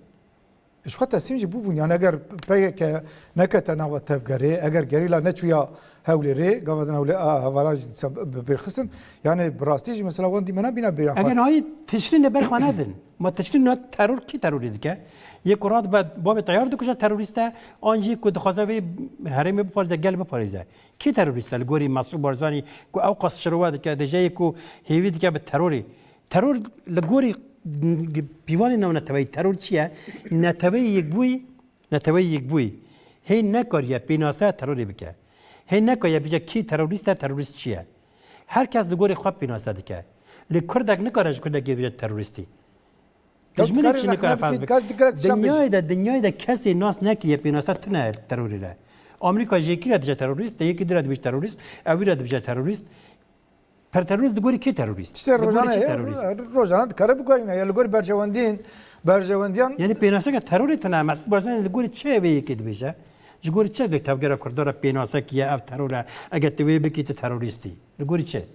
Ji xwe teslîm jî bûbûn. Yani eger P K K nekete nava tevgerê, eger gerîla neçûya Hewlêrê, gava din Hewlê-, a, hevala jî dîsa bi-, bi-, bêrxistin. Yani bi rastî jî mesela wan dîmena bîna bêra xwe. Eger hayî tiştî li ber xwe nedin. Ma tiştî na teror kî terorê dike? Yê ku radibe bavê teyar dikuje terorîst e, an jî ku dixwaze vê herêmê biparêze, gel biparêze. Kî terorîst e li gorî Mesûd Barzanî ku ew qas şirove dike, dije yê ku hêvî dike bi terorê. Teror li gorî pîvanê navneteweyî teror çi ye? Neteweyê Yekbûyî, Neteweyê Yekbûyî hê nekariye pênaseya terorê bike. Hê nekariye bije kî terorîst e, terorîst çi ye? Her kes li gorî xwe pênase dike. Lê Kurdek nikare ji Kurdekê bije terorîstî. Dijminek jî nikare ferz bike. Dinyayê de, dinyayê de kesê nas nekiriye pênase tune terorê re. Amerîka ji yekî re dije terorîst, de yekî dî re dibije terorîst, ewî re dibije terorîst. Per terorîst di gorî kê terorîst? Di gorî çi terorîst? Rojane, rojane dikare bikarîne. Ya li gorî berjewendiyên, berjewendiyan. Yanî pênaseke terorê tune, Mesûd Barzanî li gorî çi vê yekê dibêje? Ji gorî çi eger tevgera Kurdan re pênasek ye, ev teror e, eger tu wê bikî tu terorîst î? Li gorî çi?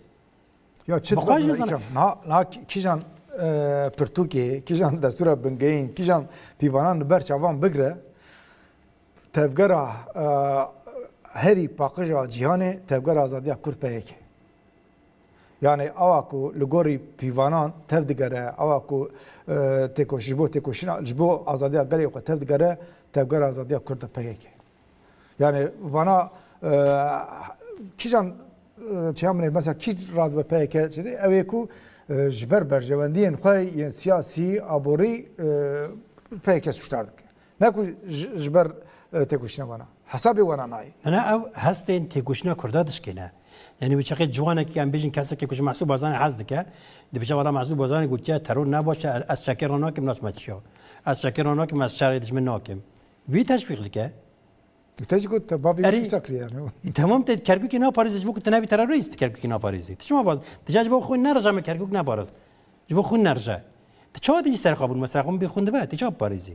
Ya çi dibe bûna Îkram? Niha, niha kî-, kîjan, e, pirtûkê, kîjan destûra bingehîn, kîjan pîvanan li ber çavan bigre, tevgera, e, herî paqij a cîhanê tevgera azadiya Kurd P Y K. Yani awa ku li gorî pîvanan tev digere, awa ku, e, têkoş-, ji bo têkoşîna, ji bo azadiya gelê xwe tev digere, tevgera azadiya Kurd P Y K. Yani vana, E, kîjan, e, çiya min ê, mesela kî radibe P Y K çêdê, ew ê ku, e, ji ber berjewendiyên xwe yên siyasî, aborî, e, P Y K sûcdar dike. Ne ku ji, ji ber, e, têkoşîna wana. Hesabê wana nayê. Ana ew hestên têkoşîna Kurda dişkêne. Yanî wî çaxê ciwanekî, em bêjin kesekî ku ji Mehsûd Barzanî hez dike, dibêje, wela Mehsûd Barzanî gotiye teror ne baş e, ez çekê ranakim, naçime çiya. Ez çekê ranakim, ez şerê dijmin nakim. Wî teşwîq dike. Te jî got, te bavê wî Erê, wisa kiriye yani. Temam, te Kerkûkê naparêzî, ji bo ku tu nebî terorîst, tu Kerkûkê naparêzî. Tu çima baz? Tu ji bo xwîn nerije me Kerkûk neparist. Ji bo xwîn nerije. Tu çawa dî ser xwe bûn? Mesela xwe bê xwîn dibe, tu çawa biparêzî?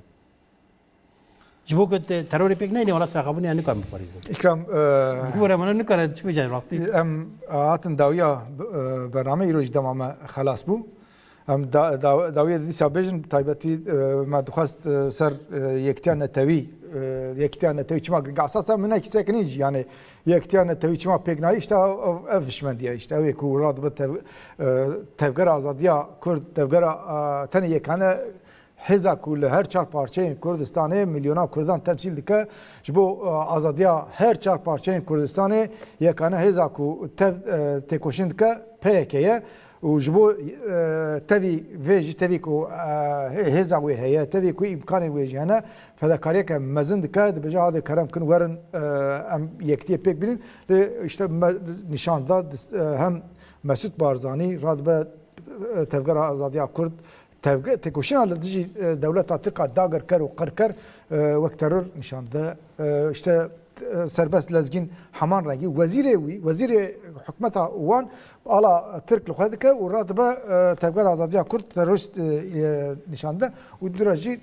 Ji bo ku te terorê pêk neyne, wala ser xwe bûn ya nikar biparêzî. Îkram, e, Bore, mana nikare, çi bêje rastî? Em hatin dawiya, e, bername îro jî dema me xelas bû. Em da-, da-, dawiyê dîsa bêjin, bi taybetî, e, me dixwest, e, ser, e, yektiya netewî, e, yektiya netewî çima giring e? Esasa min nekî sekinî jî, yani yektiya netewî çima pêk nayî, işte ev, ev hişmendiye, işte ew ê ku radibe tev-, e, tevgera azadiya Kurd, tevgera, e, tenê yekane hêza ku li her çar parçeyên Kurdistanê milyona Kurdan temsîl dike, ji bo, e, azadiya her çar parçeyên Kurdistanê yekane hêza ku tev, e, têkoşîn dike P Y K ye. Û ji bo, e, tevî vê jî, tevî ku, e, hê-, hêza wê heye, tevî ku îmkanên wê jî hene, fedakariyeke mezin dike, dibêje, hadê kerem kin werin, e, em yektiyê pêk bînin. Lê işte me nîşan da, dis-, e, hem Mesûd Barzanî radibe, e, tevgera azadiya Kurd, tevge-, têkoşîna li dijî, e, dewleta Tirk a dagirker û qirker, e, wek teror nîşan de. E, işte, e, Serbest Lezgîn heman rengî. Wezîrê wî, wezîrê hikûmeta wan ala Tirk li xwe dike û radibe, e, Tevgera Azadiya Kurd terorîst, e, e, nîşan de û dûra jî, e,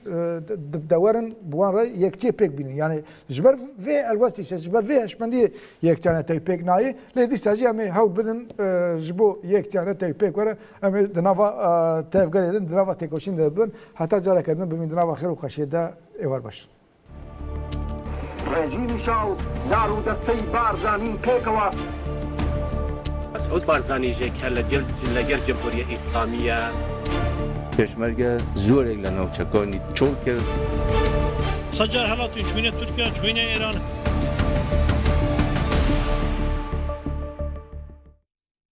di-, di-, dewerin bi wan re yektiyê pêk bînin. Yani ji ber vê helwestî, işte, ji ber vê hişmendiyê yektiya netewî pêk nayê. Lê dîsa jî em ê hewl bidin, e, ji bo yektiya netewî pêk were, em ê di nava, e, tevgerê din, di nava têkoşîn de bin, heta careke din bimîn di nava xêr û xweşiyê de. Êvar baş. Rejîmî şaw dar û desteyî Barzanî pêkewa. Mesûd Barzanî jêker li cil-, li gel Cumhuriyet Îslamî ye. Pêşmerge zorek li navçekanî çol kir. Sed car hela tu çûyîne Tirkiye, çûyîne Îran.